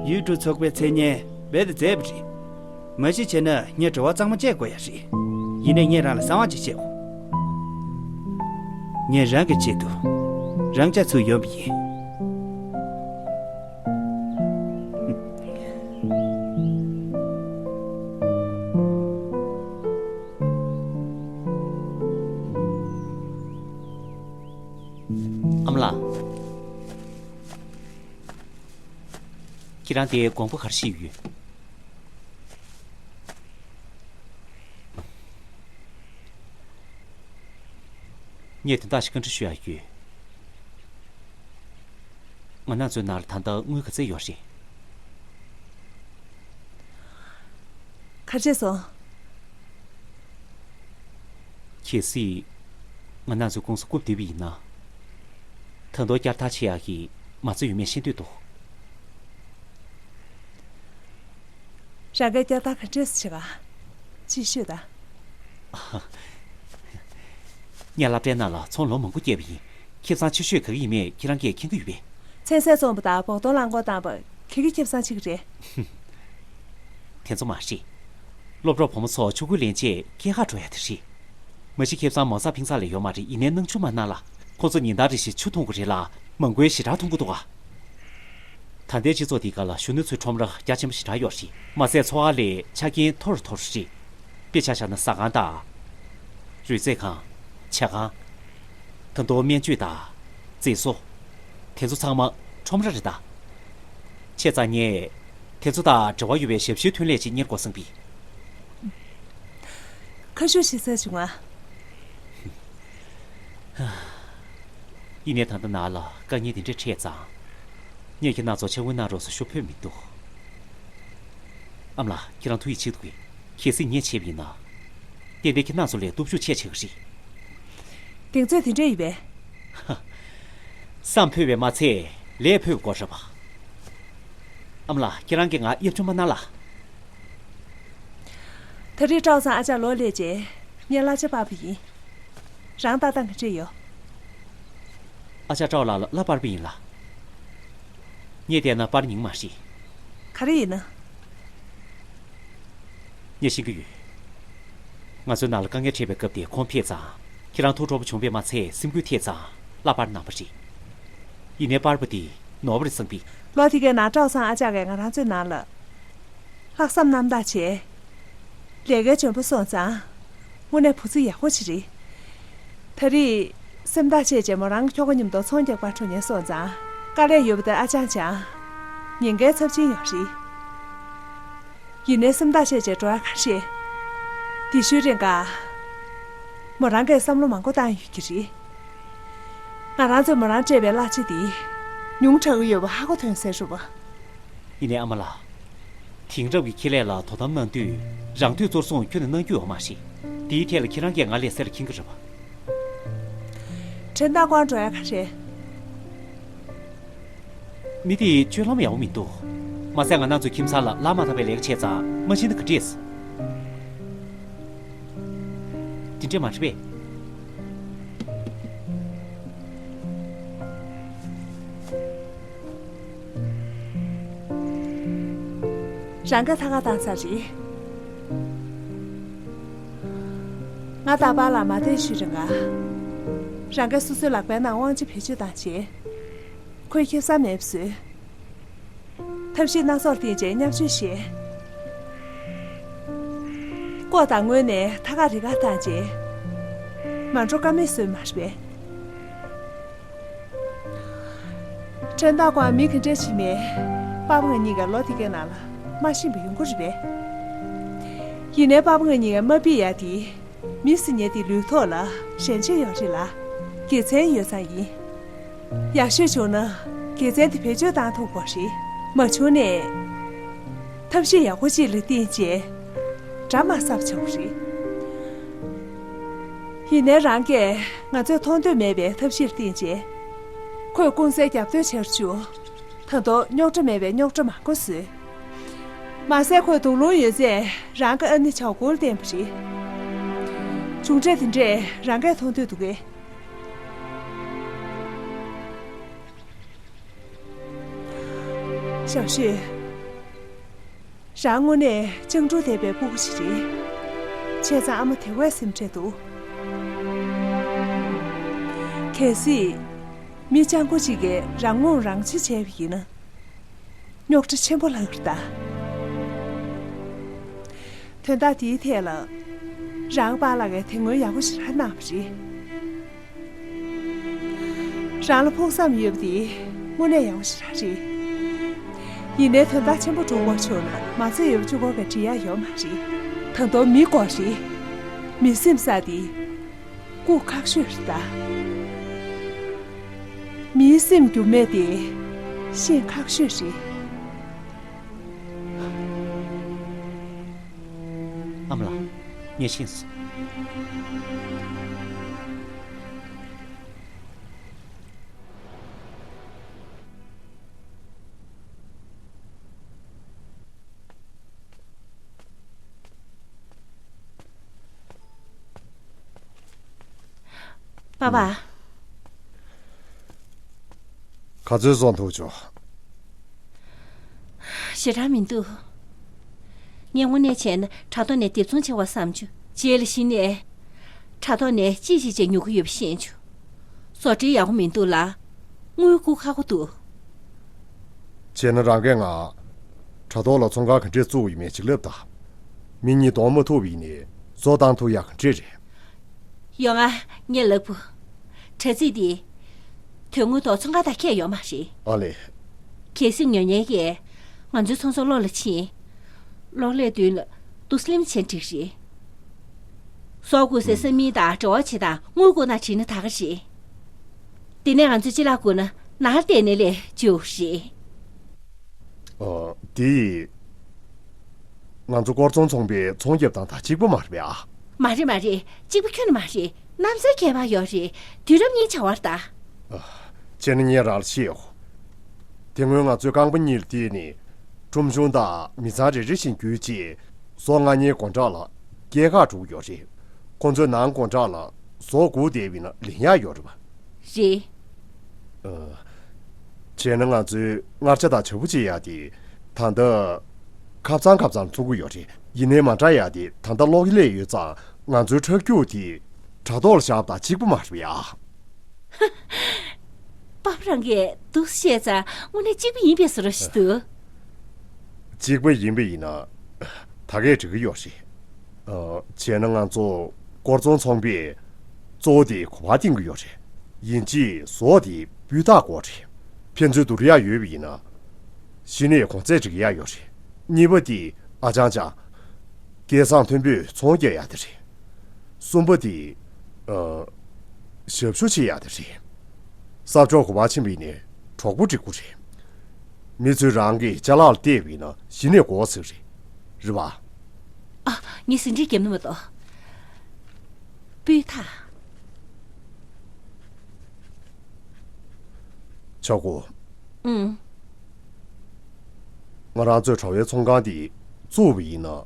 ཡུས་ཀྲུའུ་ཚོགས་པའི་མཚན་སྙན་རྦད་དེ་མཛེས་པ་རེད། མ་གཞི་བྱས་ན་ངས་བྲེལ་བ་གཙང་མ་བཅད་དགོས་ཡ་རེད། ཡིན་ནའི་ངས་རང་ལ་གསང་བ་ཅིག་བཤད་དགོས། ངས་རང་གི་ཆེད་དུ་རང་ཅག་ཚུར་ཡོང་བ་ཡིན། ཨ་མ་ལགས། ཁྱེད་རང་དེ་དགོངས་པ་ག་རེ་བཞེས་ཡོད། ངས་དོན་དག་ཞིག་བཀའ་འདྲི་ཞུ་ཡ་ཡོད། ང་རང་ཚོའི་ནང་ལ་ད་ལྟ་དངུལ་ག་ཚད་ཡོད་རེད། ག་རེ་བྱས་སོང་། གལ་སྲིད་ང་རང་ཚོའི་ཀུང་སི་རྐུབ་རྡེབ་པ་ཡིན་ན། ད་དུང་བསྐྱར་དར་བྱེད་ཡག་གི་མ་རྩ་ཡོད་མེད་ཤེས་འདོད་འདུག་རང་གིས་བསྐྱར་དར་ག་འདྲས་བྱེད་ག་ཅིག་ཤོད་དང་། ངས་ལབ་སྟེ་ན་ལ་ཚོང་ལོ་མང་པོ་བསྐྱལ་བ་ཡིན། ཁེ་བཟང་ཆེ་ཤོས་ག་གི་ཡིན་མེད་ཁྱེད་རང་གིས་མཁྱེན་གྱི་ཡོད་པས། ཚོན་ཟས་བཙོང་བ་དང་བོགས་གཏོང་རླངས་འཁོར་བཏང་བ་ག་གི་ཁེ་བཟང་ཆེ་གི་རེད། དེ་ཚོ་མ་རེད། སློབ་གྲོགས་བུ་མོ་ཚོ་ཆོས་གོས་ལེན་ཆེད་སྐྱེལ་གར་འགྲོ་ཡ་དེ་རེད། མ་གཞི་ཁེ་བཟང་མང་ཙམ་ཕིང་ས་ལ་ཡོད་མ་རེད། ཡིན་ནའི་སྣང་ཆུང་མ་གནང་ལ། ཁོང་ཚོ་ཉིན་ལྟར་རེ་བཞིན་ཆུ་འཐུང་དགོས་རེད་ལ། མང་པོའི་ཞེ་དྲག་འཐུང་གི་འདུག་ག་ད་ལྟའི་སྤྱི་ཚོགས་འདིའི་སྒང་ལ་གཞོན་ནུ་ཚོའི་ཁྲོམ་ར་རྒྱ་ཆེན་པོ་ཞེ་དྲག་ཡོད་རེད། མ་ཟད་འཚོ་བ་ལས་ཆ་རྐྱེན་མཐོ་རུ་མཐོ་རུ་རེད། དཔེ་ཆ་བཞག་ན་ཟ་ཁང་དང་། རོལ་རྩེད་ཁང་། ཇ་ཁང་། ད་དུང་སྨན་བཅོས་དང་། མཛེས་བཟོ། དེ་ཚོ་ཚང་མ་ཁྲོམ་ར་རེད་ད། བྱས་ཙང་ངས་དེ་ཚོ་དང་འབྲེལ་བ་ཡོད་པའི་ཞབས་ཞུའི་ཐོན་ལས་ཅིག་གཉེར་དགོས་བསམ་པས། ཁ་ཤུགས་ཤིག་ཟ་བྱུང་ང་། ཡིན་ནའི་ད་ལྟ་ནང་ལ་དཀའ་ངལ་དེ་འདྲ་འཕྲད་ཙང་། ངས་ཁྱེད་རང་ཚོར་ཕྱག་དངུལ་གནང་རོགས་ཟེར་ཞུ་ཕོད་མི་འདུག་ཨ་མ་ལགས། ཁྱེད་རང་ཐུགས་ཡིད་ཆེས་འདུག་གས། གལ་སྲིད་ངས་བྱས་པ་ཡིན་ན། ཏན་ཏན་ཁྱེད་རང་ཚོ་ལས་སྟོབས་ཤུགས་ཆེ་ཆགས་ཀྱི་རེད། གདེང་ཚོད་དེ་འདྲ་ཡོད་པས། ཧ། བསམ་ཕོད་པས་མ་ཚད་ལས་ཕོད་པ་དགོས་རེད་པ། ཨ་མ་ལགས། ཁྱེད་རང་གིས་ང་གཡབ་བཅུག་མ་གནང་ལགས། ད་རེས་ཀྲའོ་ཚང་ཨ་ཅག་ལོག་སླེབས་རྗེས་ངས་གླ་ཆ་སྤར་བ་ཡིན། རང་ལྟ་སྟངས་ག་འདྲ་ཡོད། ཨ་ཅག་ཀྲའོ་ལགས་ལ་གླ་སྤར་བ་ཡིན་ལགས། ངས་བལྟས་ན་སྤར་ཉན་མ་རེད། ག་རེ་ཡིན་ན། ངས་ཤེས་ཀྱི་ཡོད། ང་ཚོའི་ནང་ལ་དཀའ་ངལ་འཕྲད་པའི་སྐབས་དེར་ཁོང་ཕེབས་ཙང་། ཁྱེད་རང་ཐུགས་སྤྲོ་པོ་བྱུང་བས་མ་ཚད་སེམས་འགུལ་ཐེབས་ཙང་གླ་སྤར་གནང་བ་རེད། ཡིན་ནའི་སྤར་བ་དེ་ནོར་བ་རེད་བསམ་པས། ལོ་དེ་གའི་ནང་ཀྲའོ་ཚང་ཨ་ཅག་གིས་ང་རང་ཚོའི་ནང་ལ་ལྷག་བསམ་རྣམ་དག་བྱས། ལས་ཀའི་འཇོན་པོ་སོང་ཙང་། དངོས་གནས་བུ་ཚ་ཡག་པོ་ཞིག་རེད། ད་རེས་སེམས་ཐག་བཅད་རྗེས་མོ་རང་གི་ཁྱོ་ག་མཉམ་དུ་ཚོང་རྒྱག་པར་འགྲོ་མཁན་སོང་ཙང་། དཀའ་ལས་ཡོད་པ་དེ་ཨ་ཅང་ཅང་ཉེན་ཁའི་ཚབས་ཆེན་ཡོད་རེད། ཡིན་ནའི་སེམས་ཐག་བཅད་རྗེས་འགྲོ་ཡ་ག་རེད། དེ་ཤུལ་རིང་ག་མོ་རང་གིས་བསམ་བློ་མང་པོ་བཏང་ཡོད་ཀྱི་རེད། ང་རང་ཚོས་མོ་རང་སྤྲད་པའི་གླ་ཆ་དེ་ཉུང་དྲགས་ཀྱི་ཡོད་པ་ཧ་གོ་ཐོན་གསལ་རུ་བ། ཡིན་ནའི་ཨ་མ་ལགས། དེང་རབས་ཀྱི་ཁེ་ལས་ལ་དོ་དམ་གནང་དུས། རང་འདོད་གཙོར་བཟུང་ཁྱོན་ནས་གནང་རྒྱུ་ཡོད་མ་རེད། དེའི་ཐད་ལ་ཁྱེད་རང་གིས་ང་ལས་གསལ་ལ་མཁྱེན་གྱི་རེད་པ། དྲན་ད་དགོང་འགྲོ་ཡ་ག་རེ། མི་དེས་སྤྱོད་ལམ་ཡག་པོ་མི་འདུག་མ་ཟད་ང་རང་ཚོའི་ཁྱིམ་ཚང་ལ་གླ་མ་བཏབ་པའི་ལས་ཀ་བྱས་ཙང་མ་ཤེས་ན་ག་འདྲས། དེ་འདྲས་མ་རེད་པས། རང་གིས་ཐག་ཁ་བཏང་ཚར་རེད། ང་རྟག་པར་ལ་མ་བསྡད་ཤོད་རེ་ང་། རང་གིས་སོ་སོའི་ལག་པའི་ནང་དབང་ཆ་བེད་སྤྱོད་བཏང་བྱས། ཁོས་ཁེ་བཟང་མེད་པ་བཟོས། ཐབས་ཤེས་སྣ་ཚོགས་བསྟེན་བྱས་བརྙས་བཅོས་བྱས། ལྐོག་དང་ངོས་ནས་ཐག་ཁ་རེ་ཁ་བཏང་བྱས། མ་འགྲོ་ཀ་མེད་བཟོས་མ་རེད་པས། ཕྲན་ཏང་ཀོ་མི་ག་འདྲས་ཅིག་མེད། པ་ཕ་ང་གཉིས་ཀ་ལོ་དེ་གའི་ནང་ལ་མ་ཤེས་པ་ཡོང་གི་རེད་པས། ཡིན་ནའི་པ་ཕ་ང་གཉིས་ཀ་མ་ཕིག་ཡ་དེ། མི་ཟེར་མཁན་དེ་ལུས་ཐོག་ལ་ཞེན་ཆགས་ཡོད་རེད་ལ། དགེ་མཚན་ཡོད་ཙང་ཡིན། ཡག་ཤོས་བྱུང་ན་དགེ་མཚན་དེ་བེད་སྤྱོད་བཏང་ཐུབ་དགོས་རེད། མ་བྱུང་ནས། ཐབས་ཤེས་ཡག་པོ་ཅིག་ལ་བརྟེན་བྱས། འདྲ་མ་ཟབ་ཆོག་རེད། ཡིན་ནའི་རང་གིས་ང་ཚོས་མཐོང་འདོད་མེད་པའི་ཐབས་ཤེས་བསྟེན་བྱས། ཁོས་ཀུན་གསལ་རྒྱབ་གཏོད་བྱེད་རུ་བཅུག་ད་དུང་རྙོག་དྲ་མེད་པའི་རྙོག་དྲ་མང་པོ་བཟོས། མ་ཟད་ཁོས་དུག་རླུང་ཡོད་ཚད་རང་གི་ཨ་ནེ་ཆའོ་ཀུའུ་ལ་བསྟན་པ་རེད། བྱུང་འབྲས་དེ་འདྲས་རང་གིས་མཐོང་འདོད་འདུག་གས། ཞའོ་ཤུས། རང་དངོས་གནས་སྤྱང་གྲུང་ལྡན་པའི་སྤུ་གུ་ཞིག་རེད། བྱས་ཙང་ཨ་མ་དེ་བས་སེམས་ཁྲལ་འདུག་གལ་སྲིད། མི་སྤྱང་པོ་གཅིག་གིས་རང་ངོ་རང་ཆེ་བྱས་པ་ཡིན་ན། རྙོག་དྲ་ཆེན་པོ་ལྷག་རེད་ད། དོན་དག་དེའི་ཐད་ལ། རང་པཱ་ལགས་ཀྱིས་དེ་སྔོན་ཡག་པོ་ཞེ་དྲག་གནང་བ་རེད། རང་ལ་ཕུགས་བསམ་ཡོད་པ་དེ་དངོས་གནས་ཡག་པོ་ཞེ་དྲག་རེད། ཡིན་ནའི་དོན་དག་ཆེན་པོ་འགྲོ་དགོས་བྱུང་ན་མ་རྩ་ཡོད་པ་གཅིག་པོ་གིས་འགྲིག་ཡ་ཡོད་མ་རེད། ད་དུང་མི་དགོས་རེད། མི་སེམས་ས་དེ་སྒུག་ཁག་ཤོས་རེད་ད། མིའི་སེམས་འགྱུར་མེད་དེ་ཤེས་ཁག་ཤོས་རེད། ཨ་མ་ལགས། ངས་ཤེས་སོང་། པ་པ། ག་ཚོད་བཟོ་ཐུབ་བྱུང་། ཞེ་དྲག་མི་འདུག་ངས་དངོས་གནས་བྱས་ན་དྲ་ཐོག་ནས་དེབ་ཚོང་བྱེད་པ་བསམ་བྱུང་། རྗེས་ལ་གཞི་ནས། དྲ་ཐོག་ནས་ཅི་ཞིག་བྱས་ཉོ་གི་ཡོད་པ་ཤེས་བྱུང་། བཟོ་གྲྭ་ཡག་པོ་མི་འདུག་ལ། དངུལ་དགོས་ཁག་པོ་འདུག་བྱས་ན་རང་གིས་ང་། དྲ་ཐོག་ལ་ཚོང་ཁང་ག་འདྲས་བཙུགས་ཡོད་མེད་ཅིག་ལབ་དང་། མི་གཉིས་གཏོང་མ་ཐུབ་པ་ཡིན་ནའི་བཟོ་བཏང་ཐུབ་ཡག་ག་འདྲས་རེད། ཡོང་ང་། ངས་ལབ་བུ། དྲ་ཚིགས་འདི། དོན་དངོས་ཐོག་ཚོང་ཁང་དང་ཁྱད་ཡོད་མ་རེད། ཨ་ལས། གལ་སྲིད་ཉོ་མཁན་གྱིས་ང་ཚོའི་ཚོང་ཟོག་གློག་ལ་ཕྱིན། གློག་ཀླད་མདུན་ལ་དུག་སེལ་ལེམ་བྱས་འགྲིག་རེད། ཟོག་བཀུག་སའི་ས་མིང་དང་འབྲེལ་བ་བྱེད་སྟངས་དངུལ་བཀུག་ན་བྲིས་ན་ད་ག་རེད། དེ་ནས་ང་ཚོས་ཅི་ལག་བཀུག་ན་ནར་བལྟས་ནས་ལས་བཅུག་རེད། ཨ། དེ་ཡིས། ང་ཚོ་སྐོར་ཚོང་ཚོང་པས་ཚོང་རྒྱབ་སྟངས་དང་གཅིག་པ་མ་རེད་པས་ཨ། མ་རེད་མ་རེད། གཅིག་པ་ཁྱོན་ནས་མ་རེད། གནམ་སའི་ཁྱད་པར་ཡོད་རེད། དུས་རབས་གཉིས་ཆར་བ་རེད་ད། ཨ། བྱས་ན་ངས་རང་ལ་བཤད་ཡོད། དེ་སྔོན་ང་ཚོས་རྐང་པ་གཉིས་ལ་བརྟེན་ནས་ཁྲོམ་གཞུང་དང་མི་ཚང་རེ་རེ་བཞིན་བརྒྱུད་རྗེས་ཟོག་མངགས་མཁན་དགོང་དག་ལ་སྐྱེལ་ཁ་འགྲོ་གི་ཡོད་རེད། ཁོ་ཚོས་ནངས་དགོང་དག་ལ་ཟོག་སྒུག་བསྡད་པ་ཡིན་ན་ལེན་ཡག་ཡོད་རེད་པ། རེད། ཨ། བྱས་ན་ང་ཚོའི་མངར་ཆ་དང་བྱ་སྤུ་བྱེད་ཡག་དེ་ད་ལྟ་ཁབ་ཚང་ཁབ་ཚང་ལ་བཙོང་གི་ཡོད་རེད། ཡིན་ནའི་མ་འདྲ་ཡག་དེ་ད་ལྟ་གློག་ཀླད་ཡོད་ཙང་ང་ཚོའི་ཁྲག་རྒྱུག་དེ་དྲ་ཐོག་ལ་བཞག་པ་དང་གཅིག་པ་མ་རེད་པས་ཨ། པ་ཕ་རང་གིས་འདུག་སེ་བཤད་ཙང་དངོས་གནས་གཅིག་པ་ཡིན་པའི་བཟོ་འདྲ་ཞིག་འདུག་གཅིག་པ་ཡིན་པ་ཡིན་ན་ད་གས་འགྲིག་གི་ཡོད་རེད། ཨ། བྱས་ན་ང་ཚོ་སྐོར་ཚོང་ཚོང་པས་གཙོ་བོ་དེ་གོ་བ་བཏིང་གི་ཡོད་རེད། ཡིན་གཅིག་ཟོག་དེ་སྤུས་དག་དགོས་རེད། ཕན་ཚུན་བསྡུར་ཡག་ཡོད་པ་ཡིན་ན། གཞི་ནས་གོང་ཚད་སྒྲིག་ཡག་ཡོད་རེད། གཉིས་པ་དེ་ཨ་ཅང་ཅང་། སྐལ་བཟང་མཐོན་པོས་ཚོང་རྒྱག་ཡག་དེ་རེད། གསུམ་པ་དེ། ཨ། ཞབས་ཞུ་བྱེད་ཡག་དེ་རེད། གསབ་གྲོགས་གོ་བ་ཕྱིན་པ་ཡིན་ནའི་གྲོགས་པོ་འགྲིག་གི་རེད། མི་ཚོས་རང་གི་ཅ་ལག་ལ་བལྟས་པ་ཡིན་ན་གཞི་ནས་དགོས་ཟེར་རེད། རེད་པ། ཨ། ངས་ཟིན་བྲིས་བརྒྱབ་ནི་མ་གཏོགས། སྤུས་དག་ཆོག་གོ། ཨང་། ང་རང་ཚོས་དྲ་བའི་ཚོང་ཁང་འདི་བཙུགས་པ་ཡིན་ན།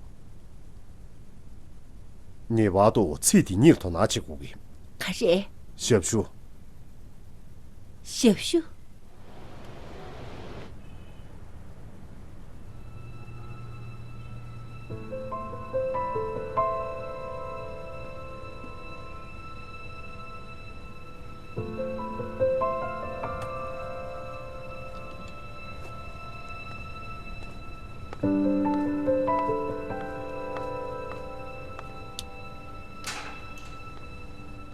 ངེས་པར་དུ་ཚིག་འདི་གཉིས་ལ་དོ་སྣང་བྱེད་དགོས་ཀྱི། ག་རེ། ཞབས་ཞུ། ཞབས་ཞུ།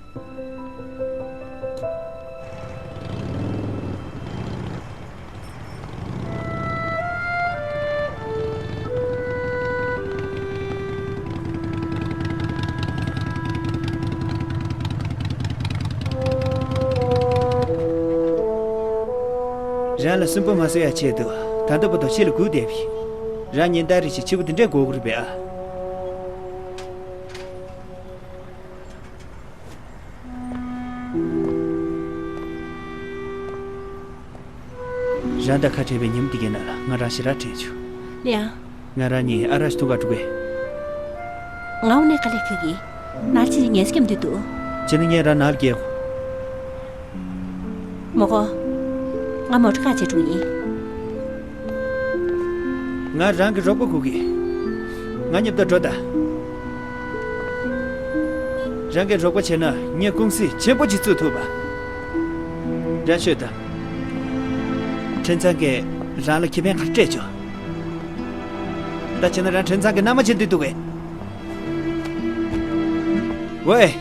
རང་ལ་སུན་པོ་མ་བཟོ་ཡ་ཆེད་དུ་ད་ལྟ་བར་དུ་ཁྱེད་ལ་སྒུག་བསྡད་པ་ཡིན། རང་ཉིན་ལྟར་རེ་བཞིན་ཕྱི་པོ་འདི་འདྲས་འགོར་གི་རེད་པས་ཨ། རང་དང་ཁ་བྲལ་བའི་ཉིན་མོ་འདི་གའི་ནང་ལ་ང་རང་ཞེ་དྲག་དྲན་བྱུང་། ལིའང་། ང་རང་གཉིས་ཨ་རག་ཞིག་འཐུང་གར་འགྲོ་གི། ང་དངོས་གནས་དཀའ་ལས་ཁག་གི། ནར་ཆེ་ངལ་སྐྱེམས་འདུས་འདུག་བྱས་ན་ངས་རང་ནར་སྐྱེལ། མོ་གོ། ང་མོ་ཊ་ཁ་བྱེད་འགྲོ་ཡིན། ང་རང་གི་རོགས་པ་དགོས་ཀྱི། ང་མཉམ་དུ་འགྲོ་དང་། རང་གི་རོགས་པ་བྱས་ན་ངས་ཀུང་སི་ཆེན་པོ་ཅིག་བཙུགས་ཐུབ་པ། རང་ཤོད་དང་། ཁྲིན་ཚང་གིས་རང་ལ་ཁེ་ཕན་ག་རེ་སྤྲད་བྱུང་། ད་བྱས་ན་རང་ཁྲིན་ཚང་གི་མནའ་མ་བྱེད་འདོད་འདུག་གས། ཝེ།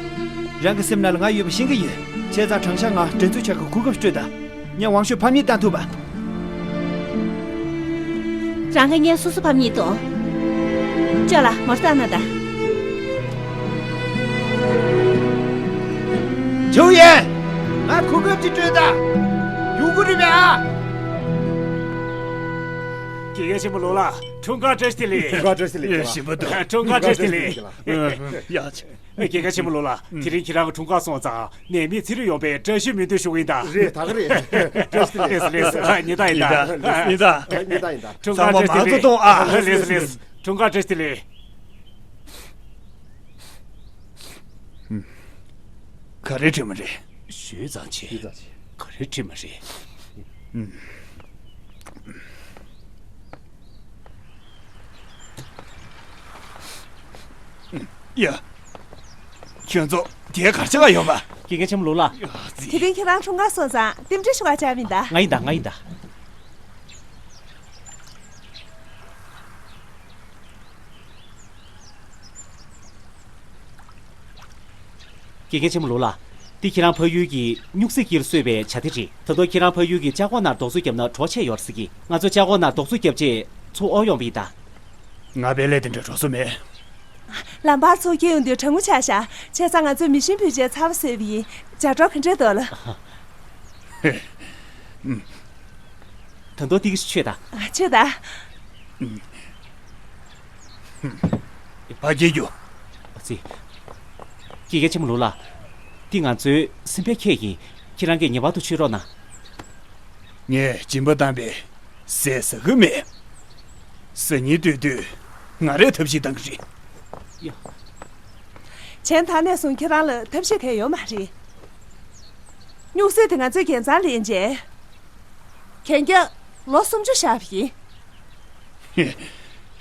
རང་གི་སེམས་ནང་ལ་ང་ཡོད་པ་ཤེས་ཀྱི་ཡོད། བྱས་ཙང་དྲང་ཤག་ང་འགྲན་རྩོད་བྱ་གི་གོ་སྐབས་སྤྲོད་དང་། ངས་ཝང་ཤོས་ཕམ་ཉེས་བཏང་ཐུབ་པ། རང་གི་ངས་སོ་སོ་ཕམ་ཉེས་གཏོང་། ཅོ་ལགས་མོ་ཊ་བཏང་ན་ད། ཇོ་ཡན། ང་གོ་སྐབས་ཅིག་སྤྲོད་དང་། ཡོང་གི་རེད་པས་ཨ། དགེ་རྒན་ཆེན་མོ་ལོ་ལགས། འཁྲུངས་སྐར་བཀྲ་ཤིས་བདེ་ལེགས། འཁྲུངས་སྐར་བཀྲ་ཤིས་བདེ་ལེགས། ཞིམ་པོ་འདུག་འཁྲུངས་སྐར་བཀྲ་ཤིས་བདེ་ལེགས། ཡ་ཆེ། དགེ་རྒན་ཆེན་མོ་ལོ་ལགས། དེ་རིང་ཁྱེད་རང་གི་འཁྲུངས་སྐར་སོང་ཙང་ནད་མེད་ཚེ་རིང་ཡོང་བའི་བཀྲ་ཤིས་སྨོན་འདུན་ཞུ་གི་ཡིན་ད། རེད། ད་ག་རེད། བཀྲ་ཤིས་བདེ་ལེགས། ལགས་སོ་ལགས་སོ། ཉེ་ད་ཡིན་ད། ཡིན་ད། ཉེ་ད་ཡིན་ད། འཁྲུངས་སྐར་བཀྲ་ཤིས་བདེ་ལེགས། ཚང་མ་མང་དུ་གཏོང་ཨ། ལགས་སོ་ལགས་སོ། འཁྲུངས་སྐར་བཀྲ་ཤིས་བདེ་ལེགས། ག་རེ་དྲི་མ་རེད། ཞུས་ཙང་བྱས། ཞུས་ཙང་བྱས། ག་རེ་དྲི་མ་རེད། ཡ། ཁྱོད་ཚོ་དེ་གར་ཆགས་ཡོད་པ། དགེ་རྒན་ཆེན་མོ་ལོ་ལགས། དེ་རིང་ཁྱེད་རང་འཁྲུངས་སྐར་སོང་ཙང་རྟེན་འབྲེལ་ཞུ་བར་བཅར་བ་ཡིན་ད། ང་ཡིན་ད། ང་ཡིན་ད། དགེ་རྒན་ཆེན་མོ་ལོ་ལགས། འདི་ཁྱེད་རང་ཕ་ཡུལ་གྱི་སྨྱུག་རྩེ་དཀྱིལ་བཟོས་པའི་བྱ་དེ་རེད། ད་དུང་ཁྱེད་རང་ཕ་ཡུལ་གྱི་ལྕགས་འོག་ནང་རྡོག་བཟོ་བརྒྱབ་ན་གྲོགས་ཆེ་ཡོད་རེད་ཟེར་གི། ང་ཚོ་ལྕགས་འོག་ནང་རྡོག་བཟོ་བརྒྱབ་རྗེས་ཚུར་དབོར་ཡོང་བ་ཡིན་ད། ང་དཔེ་ལས་དེ་འདྲ་གྲོགས་སུ་མེད། ལམ་བར་ཚུར་སྐྱེལ་ཡོང་དུས་གྲང་མོ་ཆགས་ཤག་བྱས་ཙང་ང་ཚོས་མེ་ཤིང་ཕུད་བྱས་ཚ་བ་བཟོས་པ་ཡིན། ཇ་གྲོགས་ག་འདྲས་འདུག་ལགས། ད་དུང་ཏིག་ཙམ་མཆོད་དང་། མཆོད་དང་། ཕ་སྐྱེལ་རྒྱུ། ཨ་ཙི། དགེ་རྒན་ཆེན་མོ་ལོ་ལགས། འདི་ང་ཚོའི་སེམས་པའི་ཁྱད་ཡིན། ཁྱེད་རང་གིས་ངེས་པར་དུ་མཆོད་རོགས་གནང་། ངས་སྦྱིན་པ་བཏང་པའི་ཟས་ཟ་གི་མེད། ཟ་སྙིང་འདོད་དུས་ང་རས་ཐབས་ཤེས་བཏང་གི་རེད། ཡ། གཞན་དག་ནས་བཟུང་ཁྱེད་རང་ལ་ཐབས་ཤེས་གང་ཡོད་མ་རེད། སྨྱུག་རྩེ་དེ་ང་ཚོས་རྒྱལ་མཚམས་ལེན་རྗེས། གན་རྒྱ་ལོ་སུམ་ཅུ་བཞག་པ་ཡིན།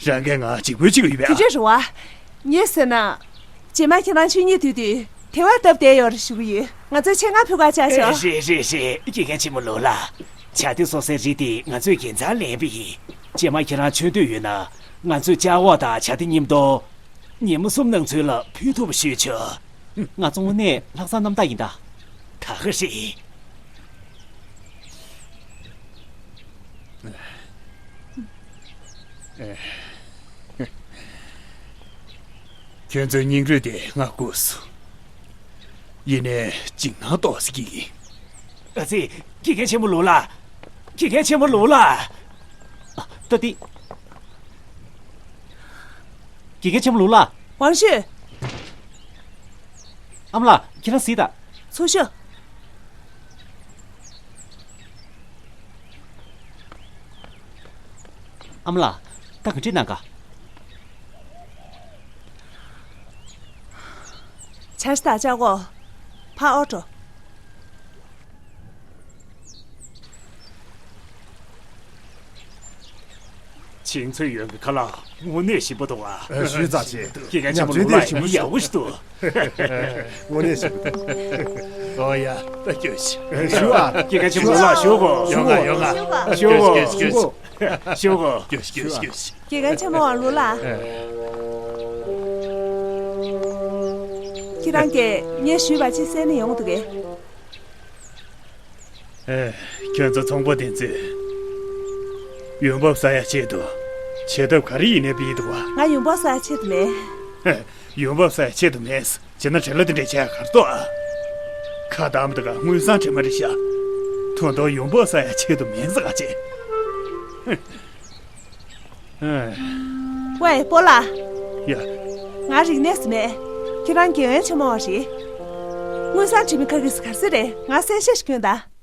རང་གིས་ང་འཇིགས་པོ་བྱེད་ཀྱི་ཡོད་པས། དེ་འདྲ་རེད་བ། ངས་ཟེར་ན། རྗེས་མ་ཁྱེད་རང་ཆོས་ཉིད་དུས་དུས་དེ་བར་སྟབས་བདེ་ཡོད་རེད་ཞུ་གི་ཡོད། ང་ཚོས་ཆེད་མངགས་ཕུལ་གར་བཅར་ཤོག་རེད་རེད་རེད། དགེ་རྒན་ཆེན་མོ་ལོ་ལགས། བྱ་དེ་བཟོ་སའི་རི་དེ་ང་ཚོས་རྒྱལ་མཚམས་ལེན་པ་ཡིན། རྗེས་མ་ཁྱེད་རང་མཆོད་འདོད་ཡོད་ན། ང་ཚོས་ལྕགས་འོག་དང་བྱ་དེ་མཉམ་དུ། ཉིན་མོ་གསུམ་ནང་ཚུན་ལ་ཕུལ་ཐུབ་པ་ཞུས་ཆོག་ང་ཚོ་དངོས་གནས་ལྷག་བསམ་རྣམ་དག་ཡིན་ད། ད་ག་རེད། ཁྱོད་ཚོའི་སྙིང་རུས་དེ་ང་སྒུག་སོང་། ཡིན་ནའི་འཇིགས་སྣང་ཏོག་ཙམ་སྐྱེ་གི། ཨ་ཙི། དགེ་རྒན་ཆེན་མོ་ལོ་ལགས། དགེ་རྒན་ཆེན་མོ་ལོ་ལགས། ཨ། ད་འདི། དགེ་རྒན་ཆེན་མོ་ལོ་ལགས། ཝང་ཤུས། ཨ་མ་ལགས། ཁྱེད་རང་གཟིགས་དང་། ཚུར་ཤོག་ཨ་མ་ལགས། ད་ག་འདྲས་གནང་ག་ཇ་ཞིག་དང་ལྕགས་འོག་ཕར་དབོར་འགྲོ། ཆིང་ཚོས་ཡོན་གྱི་ཁ་ལག་དངོས་གནས་ཞིམ་པོ་འདུག་ཨ། ཞུས་ཙང་ཆེ། དགེ་རྒན་ཆེན་མོ་ལོ་ལགས་ཡག་པོ་ཞིག་འདུག་དངོས་གནས་ཞིམ་པོ་འདུག་ཨོ་ཡ། ད་སྐྱོད་ཤིག་ཞུ་ཨ། དགེ་རྒན་ཆེན་མོ་ལོ་ལགས་ཞུ་གོ་ཞུ་ག་ཞུ་ག་ཞུ་གོ་ཞུ་གོ་ཞུ་གོ་ཞུ་གོ་ཞུ་གོ་ཞུ་གོ་དགེ་རྒན་ཆེན་མོ་ལོ་ལགས། ཁྱེད་རང་གིས་ངས་ཞུས་པ་ཅིག་གསན་ནས་ཡོང་འདུག་གས། ཨེ། ཁྱོད་ཚོ་ཚོང་པ་དེ་ཚོས་ཡོང་འབབ་བསགས་ཡ་ཆེད་དུ་བྱེད་ཐབས་ག་རེ་ཡིན་ནའི་སྤེལ་འདུག་བ། ང་ཡོང་འབབ་བསགས་ཡ་ཆེད་དུ་མེད། ཡོང་འབབ་བསགས་ཡ་ཆེད་དུ་མེད། བྱས་ན་བྲེལ་བ་དེ་འདྲ་བྱས་ཡ་ག་རེ་འདུག་ཨ། ཁ་བཏང་མི་འདུག་ག་དངུལ་སྲང་དྲི་མ་རེད་ཤག་ད་དུང་ཡོང་འབབ་བསགས་ཡ་ཆེད་དུ་མེད་ཟེར་ག་བྱས། ཨེ། ཝེ་སྤོ་ལགས། ཡ། ང་རིག་གནས་སུ་མེད། ཁྱེད་རང་དགེ་བའི་ཆེན་མོ་བ་རེད། དངུལ་སྲང་དྲི་མ་ག་གིས་ག་ཟེ་རེད། ང་གསལ་བཤད་ཞིག་སྐྱོན་དང་།